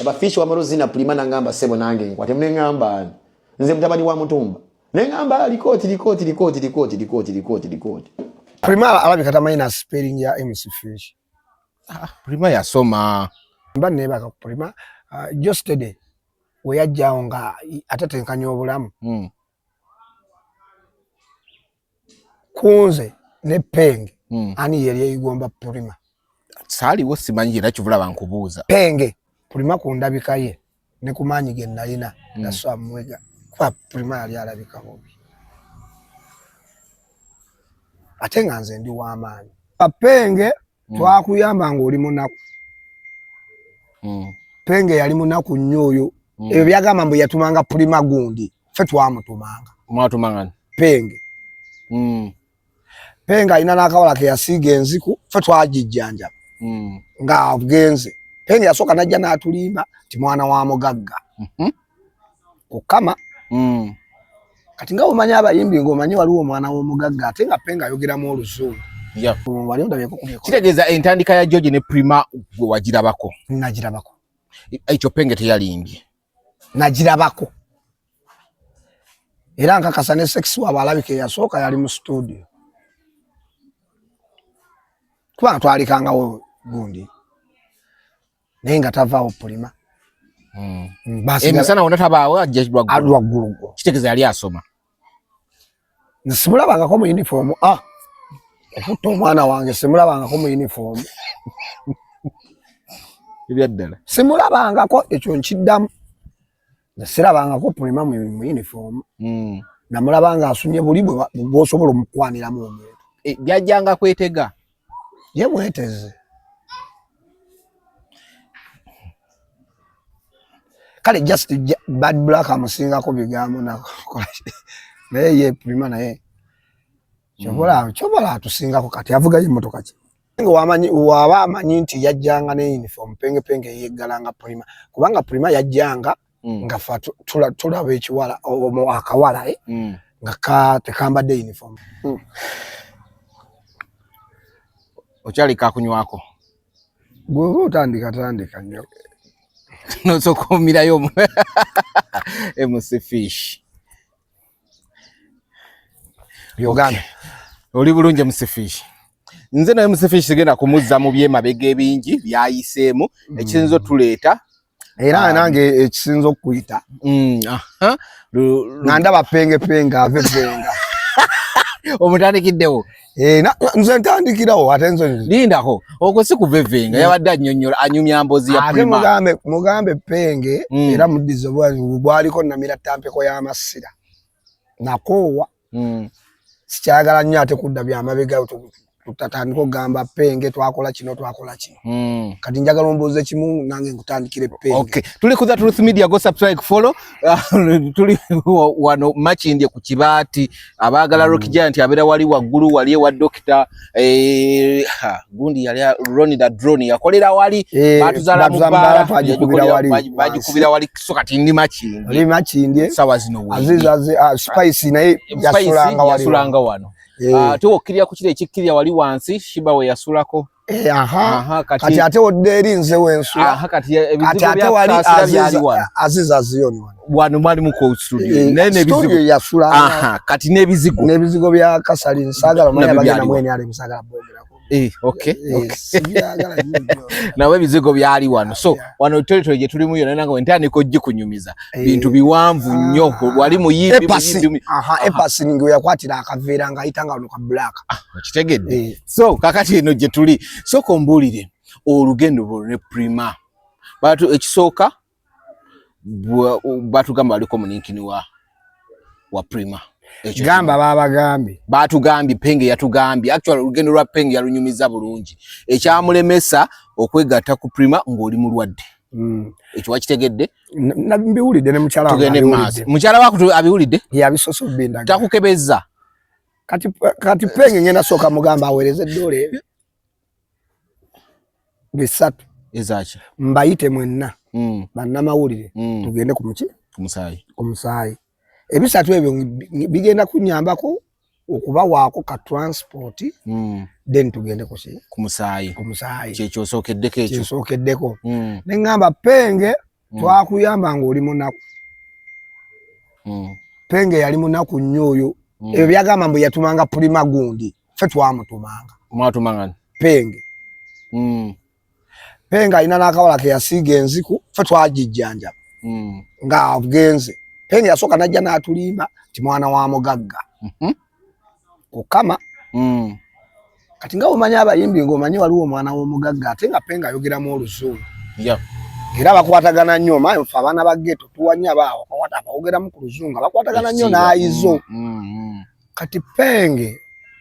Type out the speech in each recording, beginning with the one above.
Aba Fish wamala ozina Prima nangamba sebo nange nkwate mne ngamba nze mutabani wa Mutumba. Ne ngamba likoti likoti likoti likoti likoti likoti likoti. Prima alabika tamanyi na spelling ya MC Fish. Ah, Prima yasoma. Mba neebaka ku Prima yesterday we yajjawo nga atetenkanya obulamu. Kunze ne Penge ani yali eyigomba Prima? Saaliwo simanyi era kivula bankubuuza. Penge Prima ku ndabika ye ne ku maanyi ge nalina naswa mwega kuba Prima yali alabika bubi ate nga nze ndi w'amaanyi. Penge twakuyamba ng'oli munaku. Penge yali munaku nnyo oyo. Ebyo byagamba mbu yatumanga Prima gundi, ffe twamutumanga. Mwatumanga Penge. Penge alina n'akawala ke yasiiga enziku, ffe twagijjanjaba. Ng'agenze. Penge yasooka n'ajja n'atulimba nti mwana wa mugagga. Kukama. Kati nga omanyi abayimbi ng'omanyi waliwo omwana w'omugagga ate nga Penge ayogeramu oluzungu. Wali ondabyeko ku mikolo. Kitegeeza entandika ya George ne Prima gwe wagirabako. Nagirabako. Ekyo Penge teyalimbye. Nagirabako. Era nkakasa ne sex waabwe alabika eyasooka yali mu studio. Kubanga twalikangawo gundi. Naye nga tavaawo Prima. Emisana wonna tabaawo ajja lwaggulu. Lwaggulu. Kitegeeza yali asoma. Nze simulabangako mu uniform. Ah, okutta omwana wange simulabangako mu uniform. Ebyaddala. Simulabangako ekyo nkiddamu. Nze sirabangako Prima mu uniform. Namulaba nga asunye buli bw'osobola omukwaniramu omuntu. Byajjanga kwetega. Ye mweteze. Kale just Bad Black amusingako bigambo nakola naye ye Prima naye kyobola atusingako kati avugayo emmotoka ki wamanyi waba amanyi nti yajjanga ne uniform Penge Penge yeggalanga Prima kubanga Prima yajjanga nga fa tulaba ekiwala akawala nga ka tekambadde uniform. Okyali kakunywako. Bw'oba otandika tandika nnyo. Nosooka omirayo MC Fish. Uganda. Oli bulungi MC Fish. Nze naye MC Fish sigenda kumuzza mu byemabega ebingi byayiseemu ekisinza otuleeta. Era nange ekisinza okuyita. Nga ndaba Penge Penge ave Venga. Omutandikiddewo. Nze ntandikirawo ate nze lindako okwo si kuvevenga yabadde annyonnyola anyumya mbozi ya Prima. Ate mugambe Penge era muddize bwaliko namira tampeko y'amasira nakoowa. Sikyagala nnyo ate kudda byamabega tutatandika okugamba Penge twakola kino twakola kino. Kati njagala ombuuze kimu nange nkutandikire Penge. Okay. Tuli ku The Truth Media, go subscribe, follow. Tuli wano Makindye ku Kibaati abaagala Rock Giant abeera wali waggulu wali ewa Dokita gundi yali Ronnie the Drone yakolera wali batuzaala mu bbaala bagikubira wali so kati ndi Makindye. Oli Makindye. Sawa zino we. Aziz Spice naye yasulanga wano. Ate okkirira ku kiro ekikkirira wali wansi Shiba we yasulako. Kati ate odda eri nze wensula. Kati ate wali Aziz Azion wano. Wano mwali mu studio. Naye n'ebizigo yasula. Kati n'ebizigo. N'ebizigo bya Kasali nsagala omanya bagenda mwene ali musagala bogerako. Okay. Nawe ebizigo byali wano. So wano territory gye tulimu yonna nange ntandika ogikunyumiza. Bintu biwanvu nnyo wali muyimbi. Epasi nge yakwatira akaveera ng'ayita nga wano ka black. Okitegedde. So kakati eno gye tuli. Sooka ombuulire olugendo lwo ne Prima. Batu ekisooka batugamba baliko muninkini wa Prima. Gamba babagambye. Batugambye Penge yatugambye. Actually olugendo lwa Penge yalunyumiza bulungi. Ekyamulemesa okwegatta ku Prima ng'oli mulwadde. Ekyo wakitegedde? Mbiwulidde ne mukyala wange abiwulidde. Mukyala wako abiwulidde? Yabisoose obindaga. Takukebezza. Kati Penge ngenda sooka mugamba aweereze eddoola ebyo 300. Ezaki? Mbayite mwenna bannamawulire tugende ku muki? Ku musaayi. Ku musaayi. Ebisatu ebyo bigenda kunnyambako okubawaako ka transport then tugende ku ki? Ku musaayi. Ku musaayi. Kye kyosookeddeko ekyo. Kyensookeddeko. Ne ŋŋamba Penge. Twakuyamba ng'oli munaku. Penge yali munaku nnyo oyo. Ebyo byagamba mbu yatumanga pulima gundi, ffe twamutumanga. Mwatumanga Penge. Penge alina n'akawala ke yasiiga enziku, ffe twagijjanjaba. Ng'agenze. Penge yasooka n'ajja n'atulimba nti mwana wa mugagga. Kukama. Kati nga omanyi abayimbi ng'omanyi waliwo omwana w'omugagga ate nga Penge ayogeramu oluzungu. Era bakwatagana nnyo, omanyi ffe abaana ba ghetto tuwanya abaawo abawogeramu ku luzungu, abakwatagana nnyo n'ayizo. Kati Penge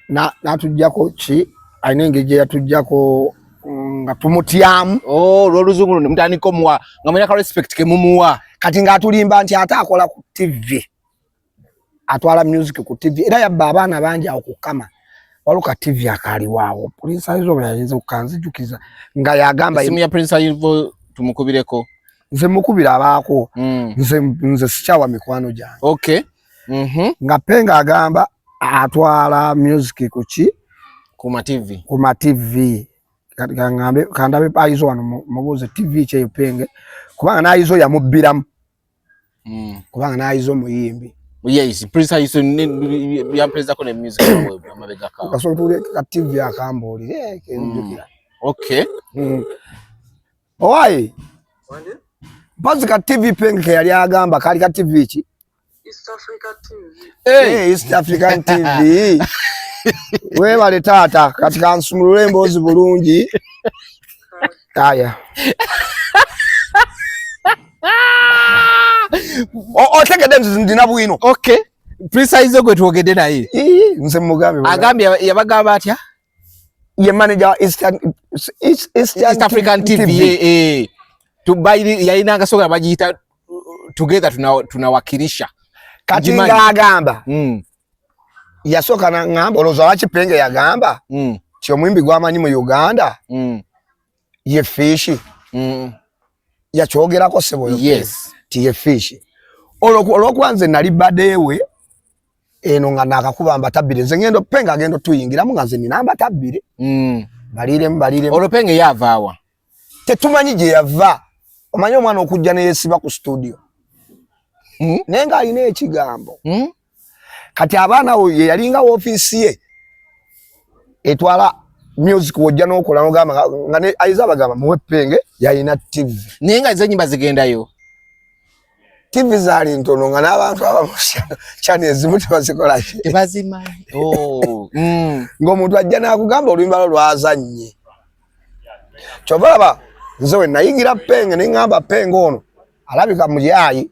n'atuggyako ki, alina engeri gye yatuggyako nga tumutyamu. Oh, olw'oluzungu luno mutandika omuwa nga mulina ka respect ke mumuwa. Kati ng'atulimba nti ate akola ku TV, atwala music ku TV, era yabba abaana bangi awo ku Kama. Waliwo ka TV akaaliwo Prince Aizo bwe yayinza okukanzijukiza nga yagamba Esimu ya Prince Aizo tumukubireko. Nze mukubira abaako. Nze sikyawa mikwano gyange. Okay. Nga Penge agamba atwala music ku ki? Ku ma TV. Ku ma TV. Kati kangambe, kandabe Aizo wano mubuuze TV ki eyo Penge, kubanga n'Aizo yamubbiramu. Kubanga n'Aizo muyimbi. Yes, Prince Aizo yamperezako ne music amabega kawo. Kasooka tuwulire ka TV akambuulire, kenjukira. Okay. Owaye? Mpozi ka TV Penge ke yali agamba kali ka TV ki? East Africa TV. Hey, East African TV. Weebale taata, kati kansumulule emboozi bulungi. Aya. Otegedde nti ndina bwino. Okay. Prince Aizo gwe twogedde naye. Ii, nze mugambe. Agambye yabagamba atya? Ye manager wa Eastern East African TV, TV. Tubairi yalina akasoga bagiyita together tunawakilisha. Kati Njimanyi. ng'agamba. Yasooka n'aŋŋamba, olowooza lwaki Penge yagamba? Ti omuyimbi gw'amanyi mu Uganda ye Fish. Yakyogerako ssebo oyo. Ti ye Fish. Olw'okuba nze nali badeewe eno nga naakakuba mbatabbire, nze ngenda Penge agenda otuyingiramu nga nze nina mbatabbire. Baliiremu, baliiremu. Olwo Penge yavaawa? Tetumanyi gye yava. Omanyi omwana okujja ne yeesiba ku studio. Naye ng'alina ekigambo. Kati abaana abo ye yalinga woofiisi ye etwala music wojja n'okola n'ogamba nga ne Aiza abagamba muwe Penge yalina TV. Naye nga ezo ennyimba zigendayo? TV zaali ntono nga n'abantu abamu channel ezimu tebazikola ki? Tebazimanyi. Oh. Ng'omuntu ajja n'akugamba oluyimba lwo lwazannye. Kyova olaba nze we nayingira Penge ne ŋŋamba Penge ono alabika muyaayi.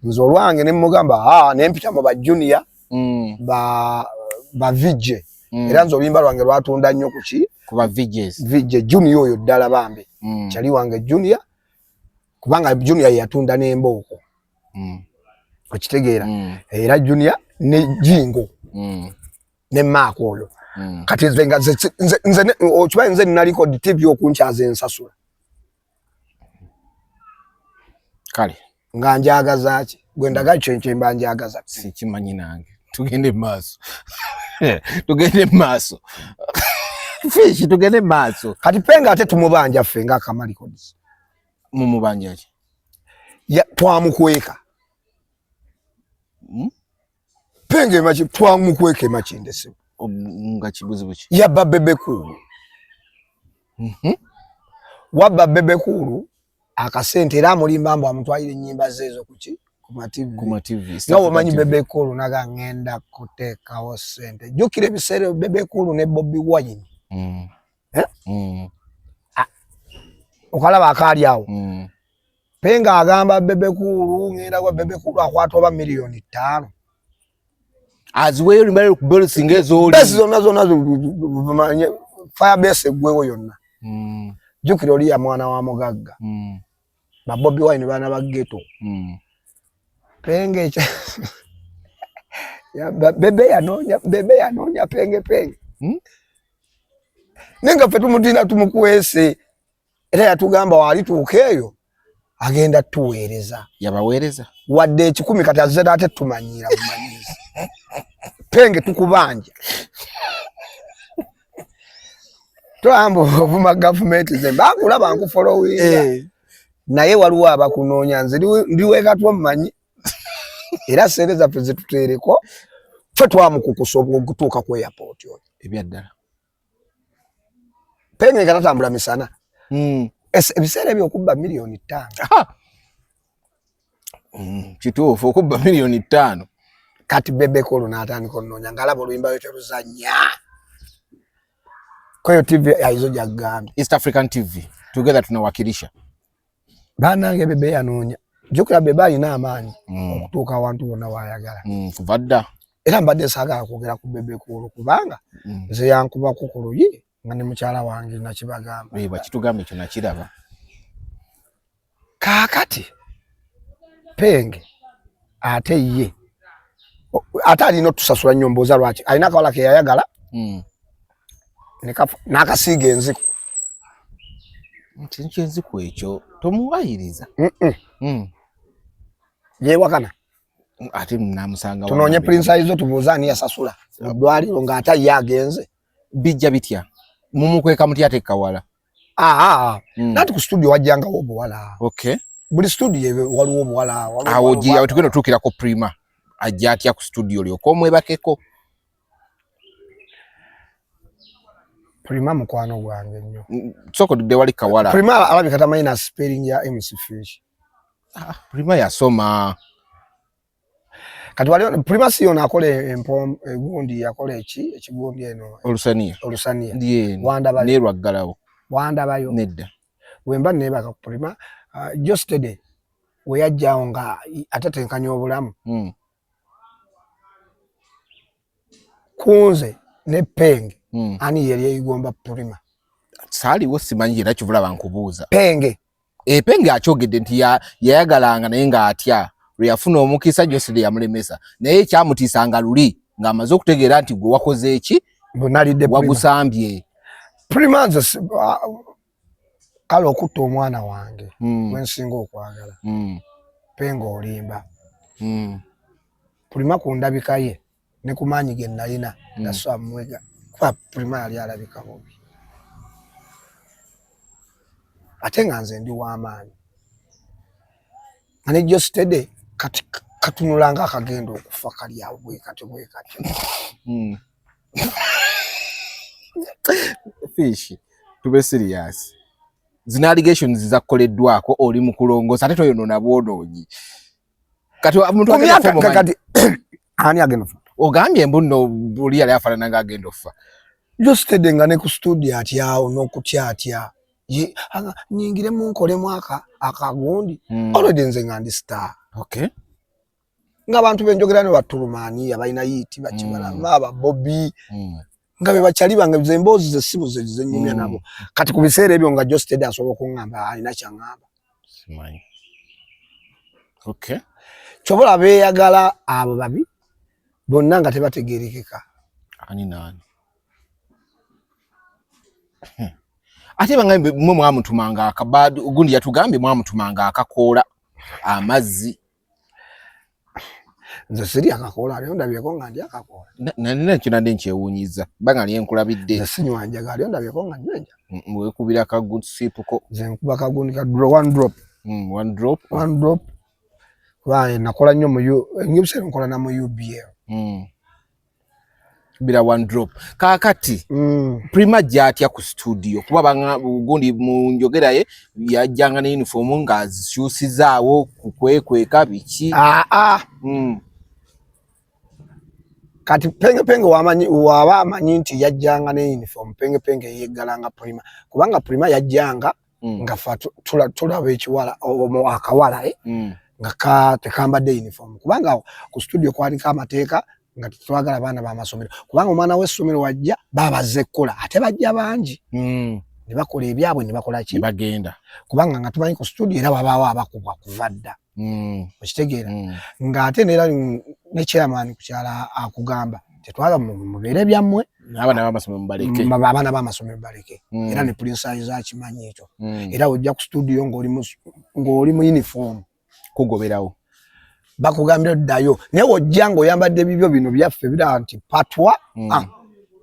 Nze olwange ne mmugamba, ne mpita mu ba junior, ba VJ. Era nze oluyimba lwange lwatunda nnyo ku ki? Ku ba V Js. VJ Junior oyo ddala bambi. Kyali wange Junior, kubanga Junior ye yatunda n'embooko. Okitegeera? Era Junior ne Jingo. Ne Mark oyo. Kati nze nga nze, nze, nze ne, okimanyi nze nina record TV okunkyaza ensasula. Kale. Nga njagaza ki? Gwe ndaga kye mba njagaza. Sikimanyi nange. Tugende mu maaso. Tugende mu maaso. Fish, tugende mu maaso. Kati Penge ate tumubanja ffe nga Kama Records. Mumubanja ki? Ya, twamukweka. Penge twamukweka Makindye ssebo. Nga kibuzibu ki? Yabba Bebe Cool. Wabba Bebe Cool akasente era amulimba mbu amutwalira ennyimba ze ezo ku ki? Ku ma TV. Ku ma TV, Nga bw'omanyi Africa TV. Bebe Cool naga ngenda kuteekawo ssente. Jjukira ebiseera Bebe Cool ne Bobi Wine. Okalaba akaali awo. Penge agamba Bebe Cool ngenda kwa Bebe Cool akwata oba miliyoni 5. Aziweeyo limba lero ku base ng'ezooli. Base zonna zonna fire base eggwewo yonna. Jjukira oli ya mwana wa mugagga. Ba Bobi Wine baana ba ghetto. Penge ya, ba, Bebe yanoonya, Bebe yanoonya Penge, Penge. Naye nga ffe tumutina tumukwese. Era yatugamba w'alituuka eyo agenda tuweereza. Yabaweereza? Wadde 1,000 kati azze ate tumanyiira bumanyiizi. Penge tukubanja. Tolamba ovuma gavumenti ze mbakulaba nkufolowinga. Naye waliwo abakunoonya, nze ndi wekatwa mmanyi era sente zaffe zituteereko, ffe twamukukusa okutuuka ku airport oyo. Ebyaddala. Penge nga tatambula misana. Ebiseera ebyo okubba 5 million. Kituufu okubba 5 million. Kati Bebe Cool n'atandika onoonya ng'alaba oluyimba lwe teruzannya. Kweyo TV aizo gyagambye. East African TV. Together tunawakilisha. Bannange Bebe yanoonya. Jjukira Bebe alina amaanyi okutuuka awantu wonna w'ayagala. Kuva dda. Era mbadde saagala kwogera ku Bebe Cool kubanga nze yankubako ku luyi nga ne mukyala wange nakibagamba. Eh, bakitugamba ekyo nakiraba. Kaakati Penge ate ye ate alina otusasula nnyo, mbuuza lwaki alina akawala ke yayagala n'akasiiga enziku. Nti ekyenziku ekyo tomuwayiriza. Yeewakana. Ate namusanga. Tunoonye Prince Aizo tubuuze ani yasasula mu ddwaliro ng'ate ye agenze. Bijja bitya? Mumukweka mutya ate kawala? Aa, nanti ku studio wajjangawo obuwala. Buli studio waliwo obuwala. Awo awo tugenda otuukirako Prima. Ajja atya ku studio olyoke omwebakeko? Prima mukwano gwange nnyo. Sooka odudde wali kawala. Prima alabika tamanyi na spelling ya MC Fish. Ah, Prima yasoma. Kati wali Prima si yono akola empom egundi yakola eki ekigundi eno Olusaniya. Olusaniya. Ye. Wandabayo. Nerwaggalawo. Wandabayo. Nedda. Wemba neebaka ku Prima just today we yajjawo nga atetenkanya obulamu. Kunze ne Penge ani yali eyigomba Prima? Saaliwo simanyi era kivula bankubuuza. Penge. E Penge akyogedde nti yayagalanga naye ng'atya lwe yafuna omukisa Josede yamulemesa, naye ekyamutiisanga luli ng'amaze okutegeera nti gwe wakoze eki Nalidde Prima. Wagusambye. Prima nze kale okutta omwana wange gwensinga okwagala. Penge olimba. Prima ku ndabika ye ne ku maanyi ge nalina nga so amwega kuba Prima yali alabika bubi ate nga nze ndi w'amaanyi nga ne Jostede kati katunula nga akagenda okufa kali awo bwe katyo bwe katyo. Fish, tube serious. Zino allegations zakoleddwako oli mu kulongoosa ate toyonoona bwonoonyi. Kati omuntu Ku agenda myaka okufa omumanyi. Kati ani agenda okufa? Ogambye mbu nno buli yali afaanana ng'agenda okufa. Jostede nga ne ku studio atyawo n'okutya atya. Nyingiremu nkolemu aka akagundi. Already nze nga ndi star. Ng'abantu benjogera ne batulumaani abalina yiiti bakibalama aba Bobby nga be bakyali bange ze emboozi ze sibu ze zenyumya nabo. Kati ku biseera ebyo nga Jostede asobola okuŋŋamba alina kyaŋŋamba. Simanyi. Okay. Kyobola beeyagala abo babi bonna nga tebategeerekeka. Ani naani? Ate bangambe mmwe mwamutumanga akabaadu gundi yatugambye mwamutumanga akakoola amazzi. Nze siri akakoola, aliyo ndabyeko nga ndi akakoola? Nalina ekyo nadde nkyewuunyiza banga liye nkulabidde. Nze sinywa njaga, aliyo ndabyeko nga nywa enjaga? Weekubira ka good sip ko. Nze nkuba kagundi ka one drop. One drop. One drop. Kuba nakola nnyo mu ebiseera nkola na mu UBL. Bira one drop. Kaakati Prima ajja atya ku studio? Kuba banga gundi mu njogera ye yajjanga ne uniform ng'azikyusizaawo ku kwekweka biki. Ah, ah. Kati Penge Penge wamanyi waba amanyi nti yajjanga ne uniform, Penge Penge yeggalanga Prima kubanga Prima yajjanga nga fa tulaba ekiwala akawala nga ka tekambadde uniform kubanga ku studio kwaliko amateeka nga tetwagala baana b'amasomero kubanga omwana w'essomero wajja babazze kukola ate bajja bangi ne bakola ebyabwe ne bakola ki Ne bagenda. Kubanga nga tumanyi ku studio era wabaawo abakubwa kuva dda. Okitegeera? Ng'ate neera ne chairman ku kyalo akugamba tetwala mubeere byammwe. Abaana b'amasomero mubaleke. Abaana b'amasomero baleke. Era ne Prince Aiza akimanyi ekyo. Era ojja ku studio ng'oli mu uniform kugoberawo. Bakugambira oddayo naye ojja ng'oyambadde bibyo bino byaffe biraba nti patwa ah,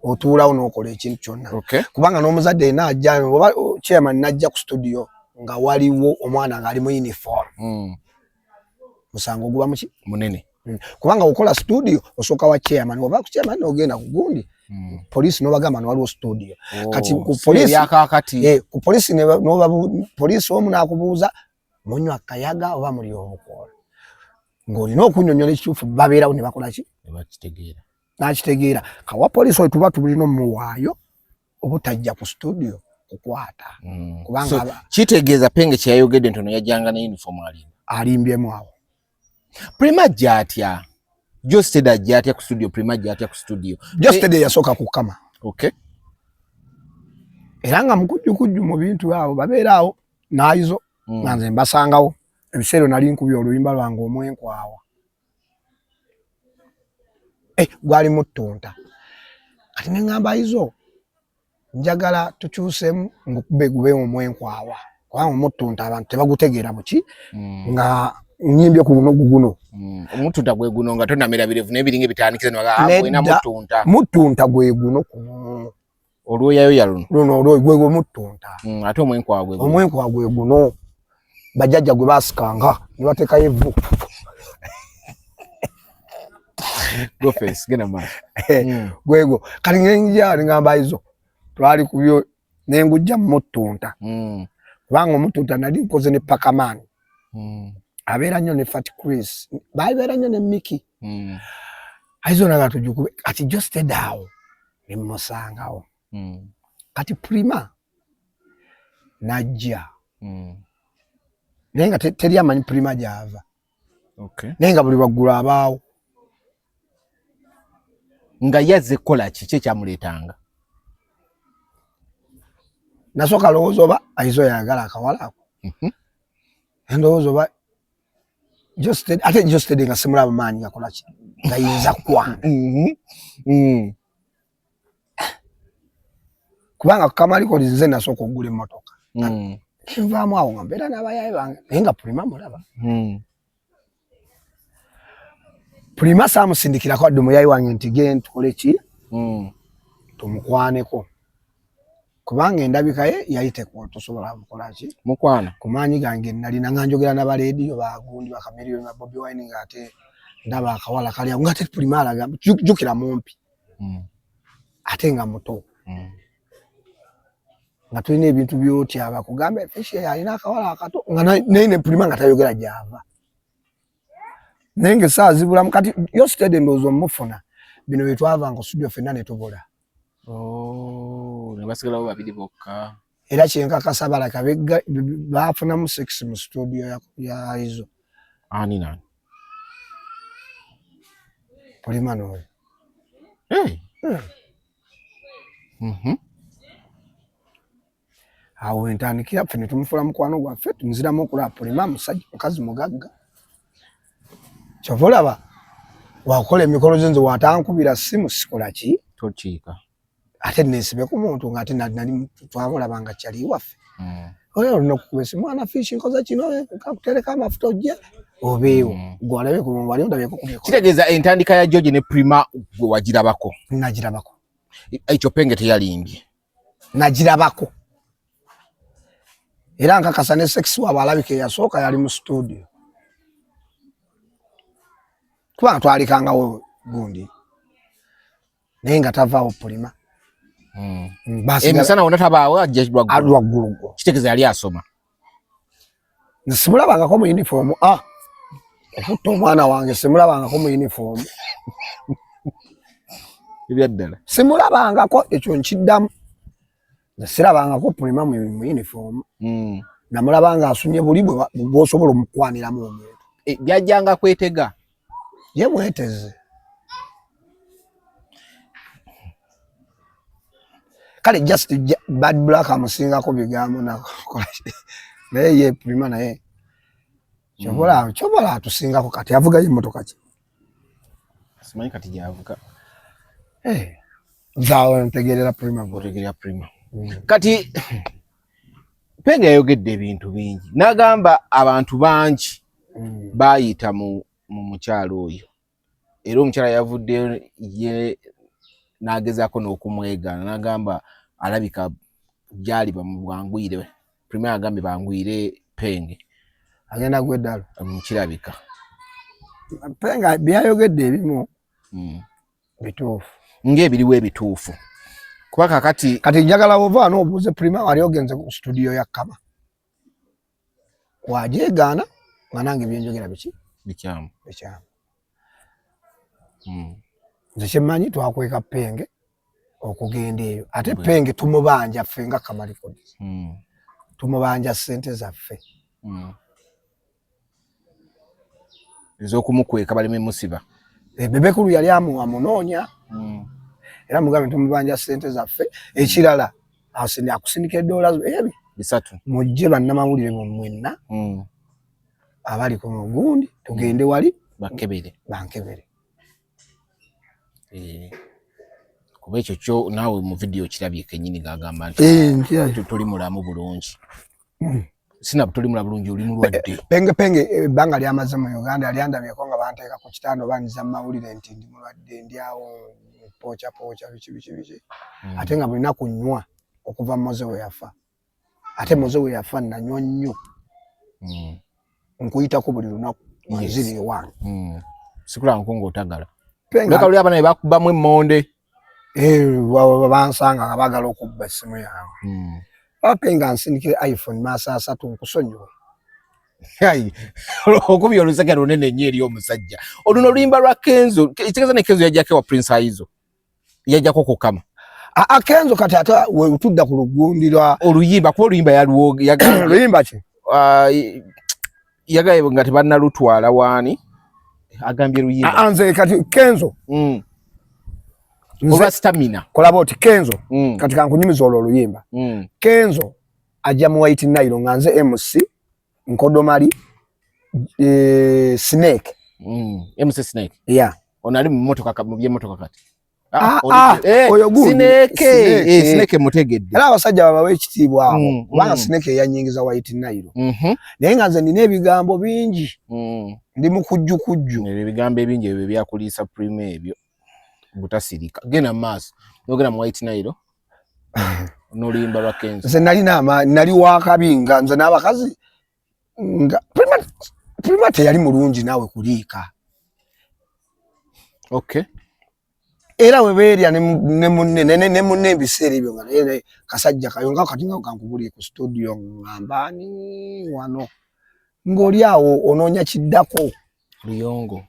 otuulawo n'okola ekintu kyonna. Kubanga n'omuzadde yenna ajja oba chairman n'ajja ku studio Nga waliwo omwana ng'ali mu uniform, musango guba muki? Munene. Kubanga okola studio osooka wa chairman, oba ku chairman n'ogenda ku gundi, police, n'obagamba nti waliwo studio. Oh, Kati ku si police- ebyakaakati. Eh, ku police police omu n'akubuuza, "Munywa kayaga oba muli obukoola?" Ng'olina okunyonyola ekituufu, babeerawo ne bakola ki? Ne bakitegeera. N'akitegeera. Kawa police oyo tuba tulina omuwaayo obutajja ku studio kukwata, kubanga So, kitegeeza Penge kyeyayogedde nti ono yajjanga ne uniform alimba. Alimbyemu awo. Prima ajja atya? Geosteady ajja atya ku studio? Prima ajja atya ku studio? Geosteady yasooka kukama. Era nga mukujjukujju mu bintu abo babeera awo n'ayizo, nga nze mbasangawo ebiseera nali nkubye oluyimba lwange omwenkwawa. Eh, gwali muttunta. Kati neŋŋamba ayizo, njagala tukyusemu ngukube gube omwenkwawa, kubanga omuttunta abantu tebagutegeera buki, nga nyimbye ku guno guguno. Omutunta gwe guno nga tonamera birevu n'ebiringa ebitandikise. Nedda. Wena mutunta. Muttunta gwe guno kuno. Olwoyayoya luno. Luno olwo gwe gwe muttunta. Ate omwenkwawa gwe guno. Omwenkwawa gwe guno bajjajja gwe basikanga ne bateekayo evvu. Go face, genda mu maaso. Gwegwo. Kati ngenja ngamba izo twali kubyo nengujja muttunta, kubanga omuttunta nali nkoze ne Pakaman, abeera nnyo ne Fat Chris, babeera nnyo ne Miki. Aizo naga tujukube. Kati Geosteady awo nemusangawo. Kati Prima najja, naye nga teri amanyi Prima gyava, naye nga buli lwaggulu abaawo. Nga yazze kukola ki? Ki ekyamuleetanga? Nasooka lowooza oba aizo yagala akawala ako. Endowooza oba Geosteady, ate Geosteady nga simulaba maanyi gakola ki, gayinza kwana, kubanga kamaliko nze nasooka okugula emmotoka. Nvaamu awo nga mbeera n'abayaye bange, naye nga Prima mulaba. Prima saamusindikirako adde omuyayi wange nti gen tukole ki, tumukwaneko, kubanga endabika ye yali tosobola mukola ki. Mukwana. Ku maanyi gange nalina nga njogera n'abaleediyo bagundi bakamiliyoni ba Bobi Wine, ng'ate ndaba akawala kali awo, ng'ate Prima alaga jjukira mumpi, ate nga muto, nga tulina ebintu byotya bakugambe Fish alina akawala akato, nga naye ne Prima nga tayogera gyava, naye nga essaawa zibulamu. Kati Geosteady ndowooza omufuna bino bye twavanga ku studio ffenna ne tubula. Oh, ne basigalawo babiri bokka. Era kyenkakasa balaka bafunamu sex mu studio ya Izo. Ani nani? Prima n'oyo. Hey. Awo wentandikira ffe ne tumufula mukwano gwaffe, tunziramu okulaba Prima musajja mukazi mugagga. Kyova olaba wakola emikolo ze, nze watankubira simu sikola ki? Tokiika. Ate nesibe ku muntu nga ate nali twamulaba nga kyali waffe. Oyo olina okukuba esimu, "Mwana Fish, nkoze kino, kakutereka amafuta ojje obeewo." Gwe olabe ku wali ondabyeko ku mikolo? Kitegeeza entandika ya George ne Prima gwe wagirabako. Nagirabako. Ekyo Penge teyalimbye. Nagirabako, era nkakasa ne sex waabwe alabika eyasooka yali mu studio, kubanga twalikangawo gundi, naye nga tavaawo Prima. Emisana wonna tabaawo, ajja lwaggulu. Lwaggulu gwo. Kitegeeza yali asoma. Nze simulabangako mu uniform. Ah, okutta omwana wange, simulabangako mu uniform. Ebyaddala. Simulabangako, ekyo nkiddamu. Nze sirabangako Prima mu uniform. Namulaba nga asunye buli bw'osobola omukwaniramu omuntu. Eh, byajjanga kwetega. Ye mweteze. Kale just Bad Black amusingako bigambo nakola, naye ye Prima naye kyobola kyobola atusingako. Kati avugayo emmotoka ki? Simanyi kati gyavuga. Eh, nze awo ntegeerera Prima bwe. Otegerera Prima. Kati Penge yayogedde ebintu bingi n'agamba abantu bangi baayita mu mukyalo oyo, era omukyala yavuddeyo ye n'agezaako n'okumwegaana n'agamba alabika gyali bamubwanguyire. Prima agambye bangwire Penge agenda gwa eddalu. Kirabika Penge byayogedde ebimu bituufu. Ng'ebiriwo ebituufu kuba kakati Kati njagala ova n'obuuze Prima, wali ogenze ku studio ya Kama, wajeegaana nga nange byenjogera biki? Bikyamu. Bikyamu. Nze kyemmanyi, twakweka Penge okugenda eyo, ate Penge tumubanja ffe nga Kama Records. Tumubanja ssente zaffe. Ez'okumukweka baleme musiba. Eh, Bebekulu yali amunoonya. Era mugambe tumubanja ssente zaffe. Ekirala, akusindika eddoola ebi 300. Mujje bannamawulire mwenna abali ku mugundi, tugende wali. Bakebere. Bankebere. Eh, kuba ekyo kyo naawe mu vidiyo kirabye kenyini ng'agamba nti Eh, toli mulamu bulungi. Sina toli mulamu bulungi, oli mulwadde. Penge, Penge ebbanga lyamaze mu Uganda lyandabyeko nga banteeka ku kitanda oba nziza mu mawulire nti ndi mulwadde, ndi awo pooca pooca, biki biki biki. Ate nga bulina kunywa okuva Moze we yafa. Ate Moze we yafa nanywa nnyo. Nkuyitako buli lunaku nziri ewange. Sikulaba ng'otagala. Leka luli abaana be bakubamu emmonde. Eh, bansanga nga baagala okubba essimu yange. Ate nga nsindikire iPhone maaso 30, nkusonyiwe. Okubya oluseke lunene nnyo eri omusajja oluno oluyimba lwa Kenzo, ekitegeeza ne Kenzo yajjako ewa Prince Aizo, yajjako kukama. Aa, Kenzo kati ate wetudda ku lugundi lwa oluyimba, kuba oluyimba yaluwo. Luyimba ki? Yagaye nga tebannalutwala waani, agambye luyimba. Aa, nze kati Kenzo olwa Stamina. Kolaba oti Kenzo kati kankunyumiza olwo oluyimba. Kenzo ajja mu White Nile nga nze MC Nkodomali, Snake. MC Snake. Yeah. Ono ali mu motoka, mu by'emmotoka kati. Ah, ah, eh, oyo gundi. Snake. Snake. Eh, Snake mutegedde. Era abasajja babawe ekitiibwa abo, kubanga Snake eyanyingiza White Nile. Naye nga nze nina ebigambo bingi. Ndi mukujjukujju. Ebyo ebigambo ebingi ebyo byakuliisa Prima, ebyo butasirika. Genda mu maaso, nogenda mu White Nile n'oluyimba lwa Kenzo. Nze nalina nali wakabi nga nze n'abakazi nga Prima teyali mulungi naawe kuliika. Era we beerya ne munne ne munne ebiseera ebyo nga naye kasajja kayo nga kati nga kankubulire ku studio ngamba ani wano ng'oli awo onoonya kiddako. Luyongo,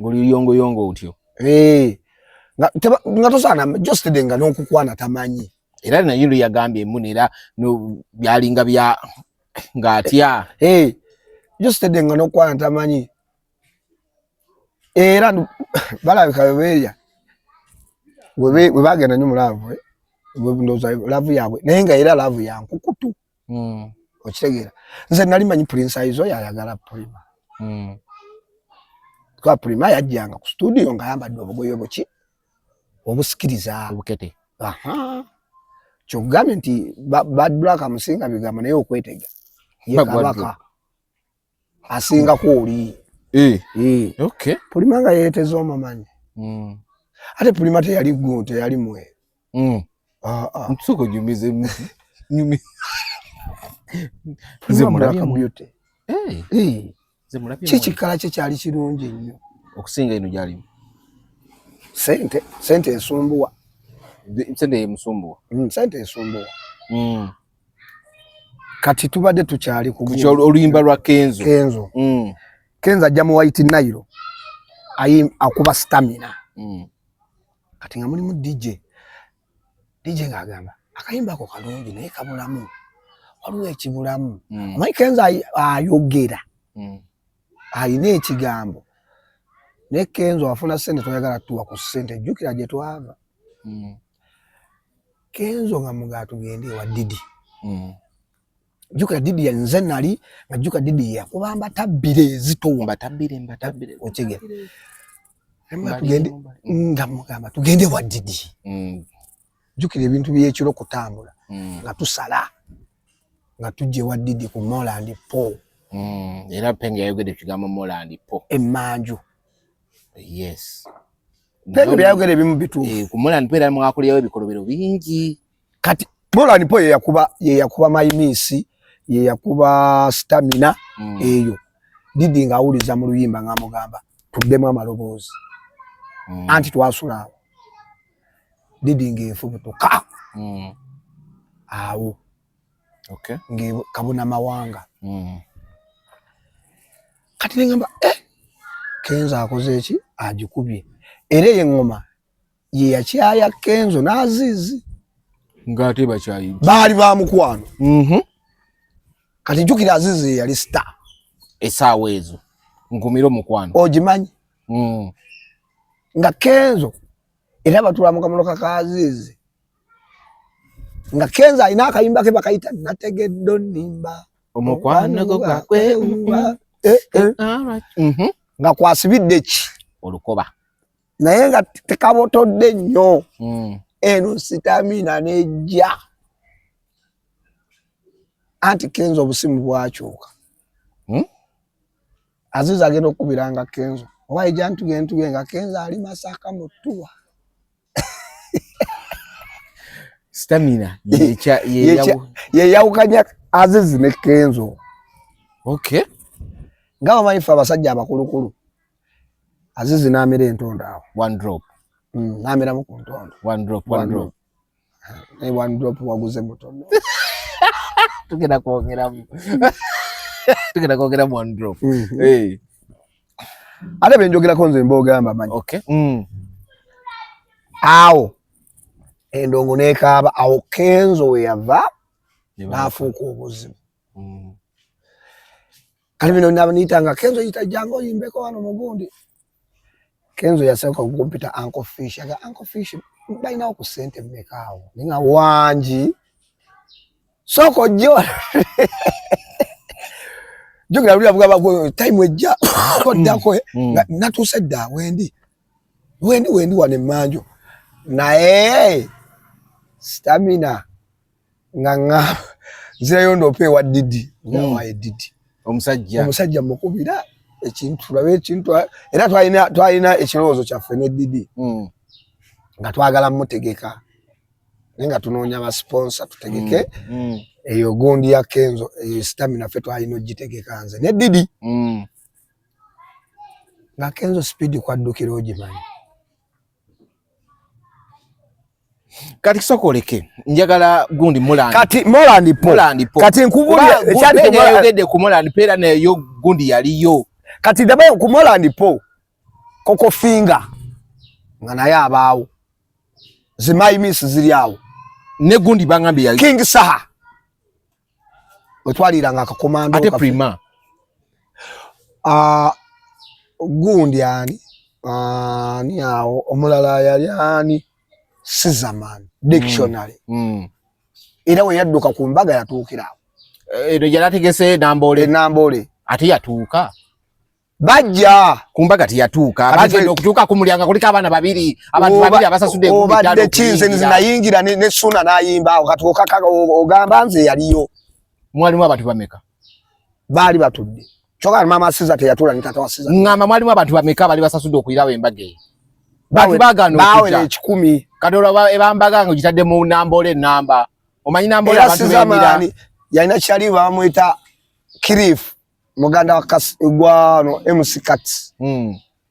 ng'oli luyongoyongo otyo. Eh, nga tosaana just nga n'okukwana tamanyi. Era naye lu yagambye emuna era byalinga bya ng'atya. Eh, just nga n'okukwana tamanyi. Era balabika webeerya we bagenda nnyo mu love, ndowooza love yaabwe, naye nga era love ya nkukutu. Okitegeera, nze nali manyi Prince Aizo yayagala Prima. Kuba Prima yajjanga ku studio ng'ayambadde obugoye buki obusikiriza. Obukete. Aha, kyokugambye nti Bad Black amusinga bigambo, naye okwetega ye kabaka asingako oli. Eh. Eh. Prima nga yeeteza omumanyi. Ate Prima teyali gu teyali mwe. Ah, ah. Nsooka onyumize Prima Nze Black mulabye mu- Beauty. Eh, Eh, nze mulabye ki kikala kye kyali kirungi nnyo. Okusinga eno gyalimu. Sente, sente esumbuwa. Sente yemusumbuwa. Sente esumbuwa. Kati tubadde tukyali ku Ku oluyimba lwa Kenzo. Kenzo. Kenzo ajja mu White Nile akuba Stamina. Kati nga mulimu DJ. DJ ng'agamba akayimba ako kalungi naye kabulamu, waliwo ekibulamu. Omanyi Kenzo ayogera alina ekigambo, naye Kenzo afuna sente, toyagala tuwa ku sente, jjukira gye twava. Kenzo nga mugaa tugende ewa Didi. Jjukira Didi nze nali nga jjukira Didi yakuba mbatabbire ezitowa. Mbatabbire, mbatabbire. Okitegeera, tugende nga mugamba tugende wa Didi. Jjukira ebintu byekiro kutambula. Nga tusala nga tujja ewa Didi ku Moland Po. Era Penge yayogedde ekigambo Moland Po. Emmanju. Yes. Penge byayogera ebimu bituufu. Eh, ku Moland Po era mwakulirawo ebikolobero bingi. Kati Moland Po yeyakuba maimisi, yeyakuba stamina. Eyo Didi ng'awuliza mu luyimba ng'amugamba tuddemu amaloboozi. Anti twasula awo Didi ng'efubutuka awo. Ng'ekabuna mawanga. Kati nengamba Kenzo akoze eki, agikubye. Era eyo eŋŋoma ye yakyaya Kenzo n'Azizi. Ng'ate bakyayi baali ba mukwano. Kati jjukira Azizi ye yali star essaawa ezo, nkumira omukwano. Ogimanyi nga Kenzo era batula mu kamotoka ka Azizi, nga Kenzo alina akayimba ke bakayita nategedde onnimba. Omukwano gwo gwakwewuba. Nga kwasibidde ki? Olukoba. Naye nga tekabotodde nnyo. Eno stamina nejja, anti Kenzo obusimu bwakyuka. Azizi agenda okukubiranga Kenzo, oba ejja ntuge ntuge, nga Kenzo ali Masaka mutuwa. Stamina yeyawukanya Azizi ne Kenzo. Nga bamanyi ffe abasajja abakulukulu, Azizi n'amera entondo awo. One drop. N'ameramu ku ntondo. One drop, one drop. Naye one drop waguze mutono. Tugenda kwongeramu one drop. Ate benjogerako nze mbogamba manyi. Awo endongo nekaaba, awo Kenzo we yava n'afuuka obuzibu. Kati bino nabiyitanga Kenzo yita jangu oyimbeko wano mugundi. Kenzo yasooka okumpita Uncle Fish. Aga Uncle Fish balinawo ku ssente mmeka awo? Ninga wangi, sooka ojje wano. Jjukira luli abugamba time ejja oddako. Nga natuuse dda, wendi wano emmanju, naye stamina nga ŋŋamba nzirayo ndoopa ewa Didi, ngawaye Didi. Omusajja. Omusajja mukubira ekintu, tulabe ekintu. Era twalina ekirowoozo kyaffe ne Didi nga twagala mutegeka, naye nga tunoonya ba sponsor tutegeke eyo gundi ya Kenzo. Eyo stamina ffe twalina ogitegeka nze ne Didi. Nga Kenzo speed kwaddukira ogimanyi. Kati sokoleke njagala gundi Moland. Kati Moland Po. Moland Po. Kati nkubulira ekyali ku yayogedde ku Moland Po, era nayo gundi yaliyo. Kati dabayo ku Moland Po, Coco Finger nga naye abaawo, zimaimisi ziri awo. Ne gundi bangambye yali King Saha wetwaliranga akakomando. Ate Prima? Gundi ani awo omulala yali ani, Sizaman Dictionary. Era we yadduka ku mbaga yatuukira awo. Eno yali ategese Namboole. Enambole. Ate yatuuka Bajja. Ku mbaga teyatuuka. Bagenda okutuuka ku mulyango kuliko abaana babiri, abantu babiri abasasudde 5,000. Obadde kinze nayingira ne Suna nayimba awo. Kati okaka ogamba nze yaliyo. Mwalimu abantu bameka? Baali batudde, kyokka maama Siza teyatuula ne taata wa Siza. Ŋŋamba mwalimu abantu bameka bali basasudde okuyirawo embaga eyo? Bantu baagaana bawera okujja. 100. Kati olwo ebambaga nga ogitadde mu Namboole enamba, omanyi Namboole era abantu Siza bemira. Maani yalina kyali bamwita Kirif, muganda wa gwano MC Kats.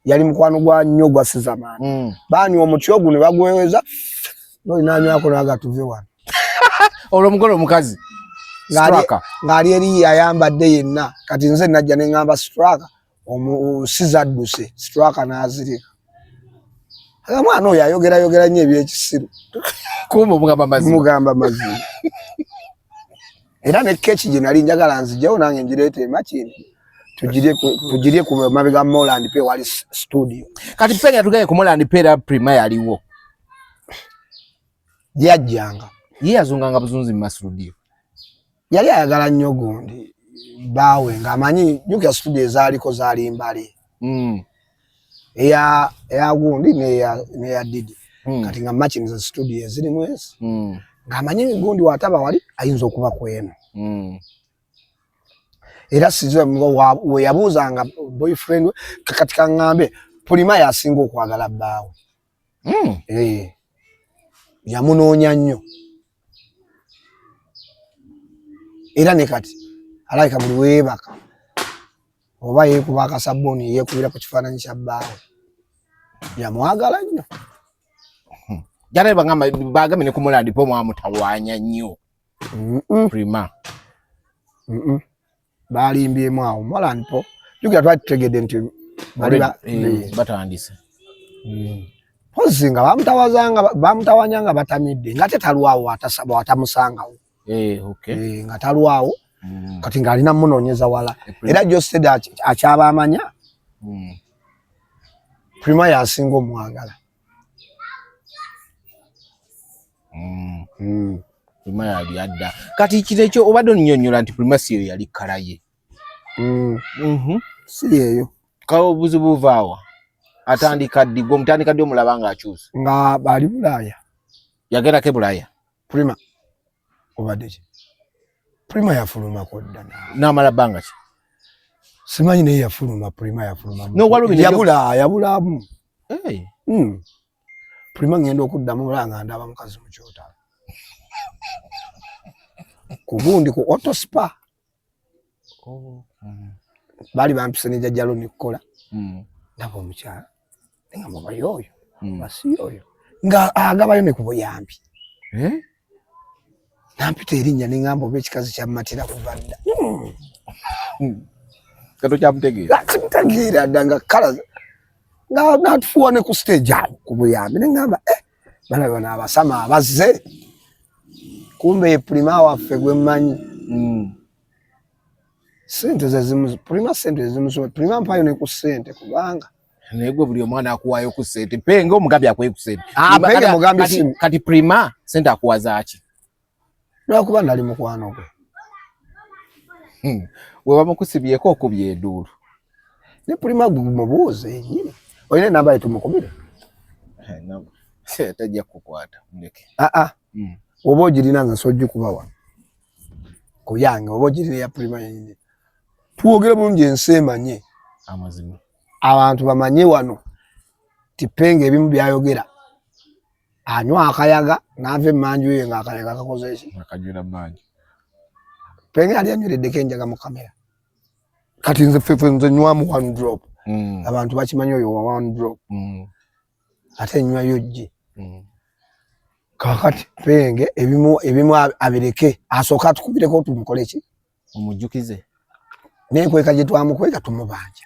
Yali mukwano gwa nnyo gwa Sizamaani. Banywa omuti ogwo ne bagweweza, nolinanywako naga tuve wano. Olwo omugole omukazi Straka. Ng'ali eri ayambadde yenna. Kati nze najja ne ŋŋamba Straka Siza adduse. Straka n'azirika. Aga mwana oyo ayogerayogera nnyo ebyekisiru. Kumbe omugamba mazima. Mugamba mazima. Era ne keki gye nali njagala nzijewo nange ngireeta emakini tugirye ku mabega Moland pe wali studio. Kati penya tugaye ku Moland pe, era Prima yaliwo. Yajjanga. Ye yazunganga buzunzi mu studio. Yali ayagala nnyo gundi baawe ng'amanyi jjukira studio ezaaliko zaali mbale. Eya gundi n'eya Didi. Kati nga machine za studio ezirimu ezi ng'amanyi gundi wataba wali ayinza okuba ku eno. Era size we yabuuzanga boyfriend we. Kati kaŋŋambe Pulima yasinga okwagala bbaawe. Eh, yamunoonya nnyo. Era ne kati alabika buli weebaka oba yeekuba akasabbuuni yeekubira ku kifaananyi kya bbaawe, yamwagala nnyo. Jana bagamba bagambye ne ku Moland po mwamutawaanya nnyo. Prima. Balimbyemu awo Moland po, jjukira twali tutegedde nti bali batandise. Mpozi nga bamutawanya nga batamidde, nga tetalwawo atamusangawo. Nga talwawo. Kati ng'alina munoonyeza wala. Era Josted akyaba amanya Prima yasinga omwagala. Prima yali adda. Kati kino ekyo obadde onnyonnyola nti Prima si eyo yali kkala ye. Si yeeyo. Kawo obuzibu buvaawa? Atandika ddi? Gwe omutandika ddi omulaba ng'akyuse? Nga bali Bulaaya. Yagendako e Bulaaya? Prima obadde ki? Prima yafulumako dda. N'amala bbanga ki? Simanyi, naye yafuluma. Prima yafuluma. No, waliwo bino Yabula yabulamu. Hey. Prima ngenda okuddamu mulaba nga ndaba mukazi mu kyotala ku gundi ku auto spa. Baali bampise ne jjajja Loni kukola. Ndaba omukyala nga muba yoyo, basi yoyo nga agabayo ne ku buyambi. Eh? Nampita erinnya ne ŋŋamba oba ekikazi kyammatira kuva dda. Kato kyamutegeera. Simutegeera dda nga kala nga natufuuwa ne ku stage awo ku buyambi ne ŋŋamba eh, bana bano abasama abazze, kumbe ye Prima waffe gwe mmanyi. Sente zezimu Prima, sente zezimusoma. Prima mpayo ne ku sente kubanga Naye gwe buli omwana akuwaayo ku ssente. Penge omugambye akuwe ku ssente. Ah, Penge mugambye simu. Kati Prima sente akuwa zaaki? Lwakuba nali mukwano gwe. We bamukusibyeko okubya enduulu. Ne Prima gwe mubuuze yennyini. Olina enamba ye tumukubire? Tajja kukukwata, muleke. Ah ah. Oba ogirina nze nsobola ogikuba wano. Ku yange oba ogirina eya Prima yennyini. Twogere bulungi ensi emanye. Amazima. Abantu bamanye wano ti Penge ebimu byayogera anywa akayaga n'ava emmanju ye ng'akayaga kakoze ki? Akajula mmanju. Penge yali anywereddeko enjaga mu kamera. Kati nze ffe nze nywamu one drop. Abantu bakimanyi oyo wa one drop. Ate nywayo ggi. Kaakati Penge ebimu abireke asooke atukubireko tumukole ki? Omujjukize. N'enkweka gye twamukweka tumubanja.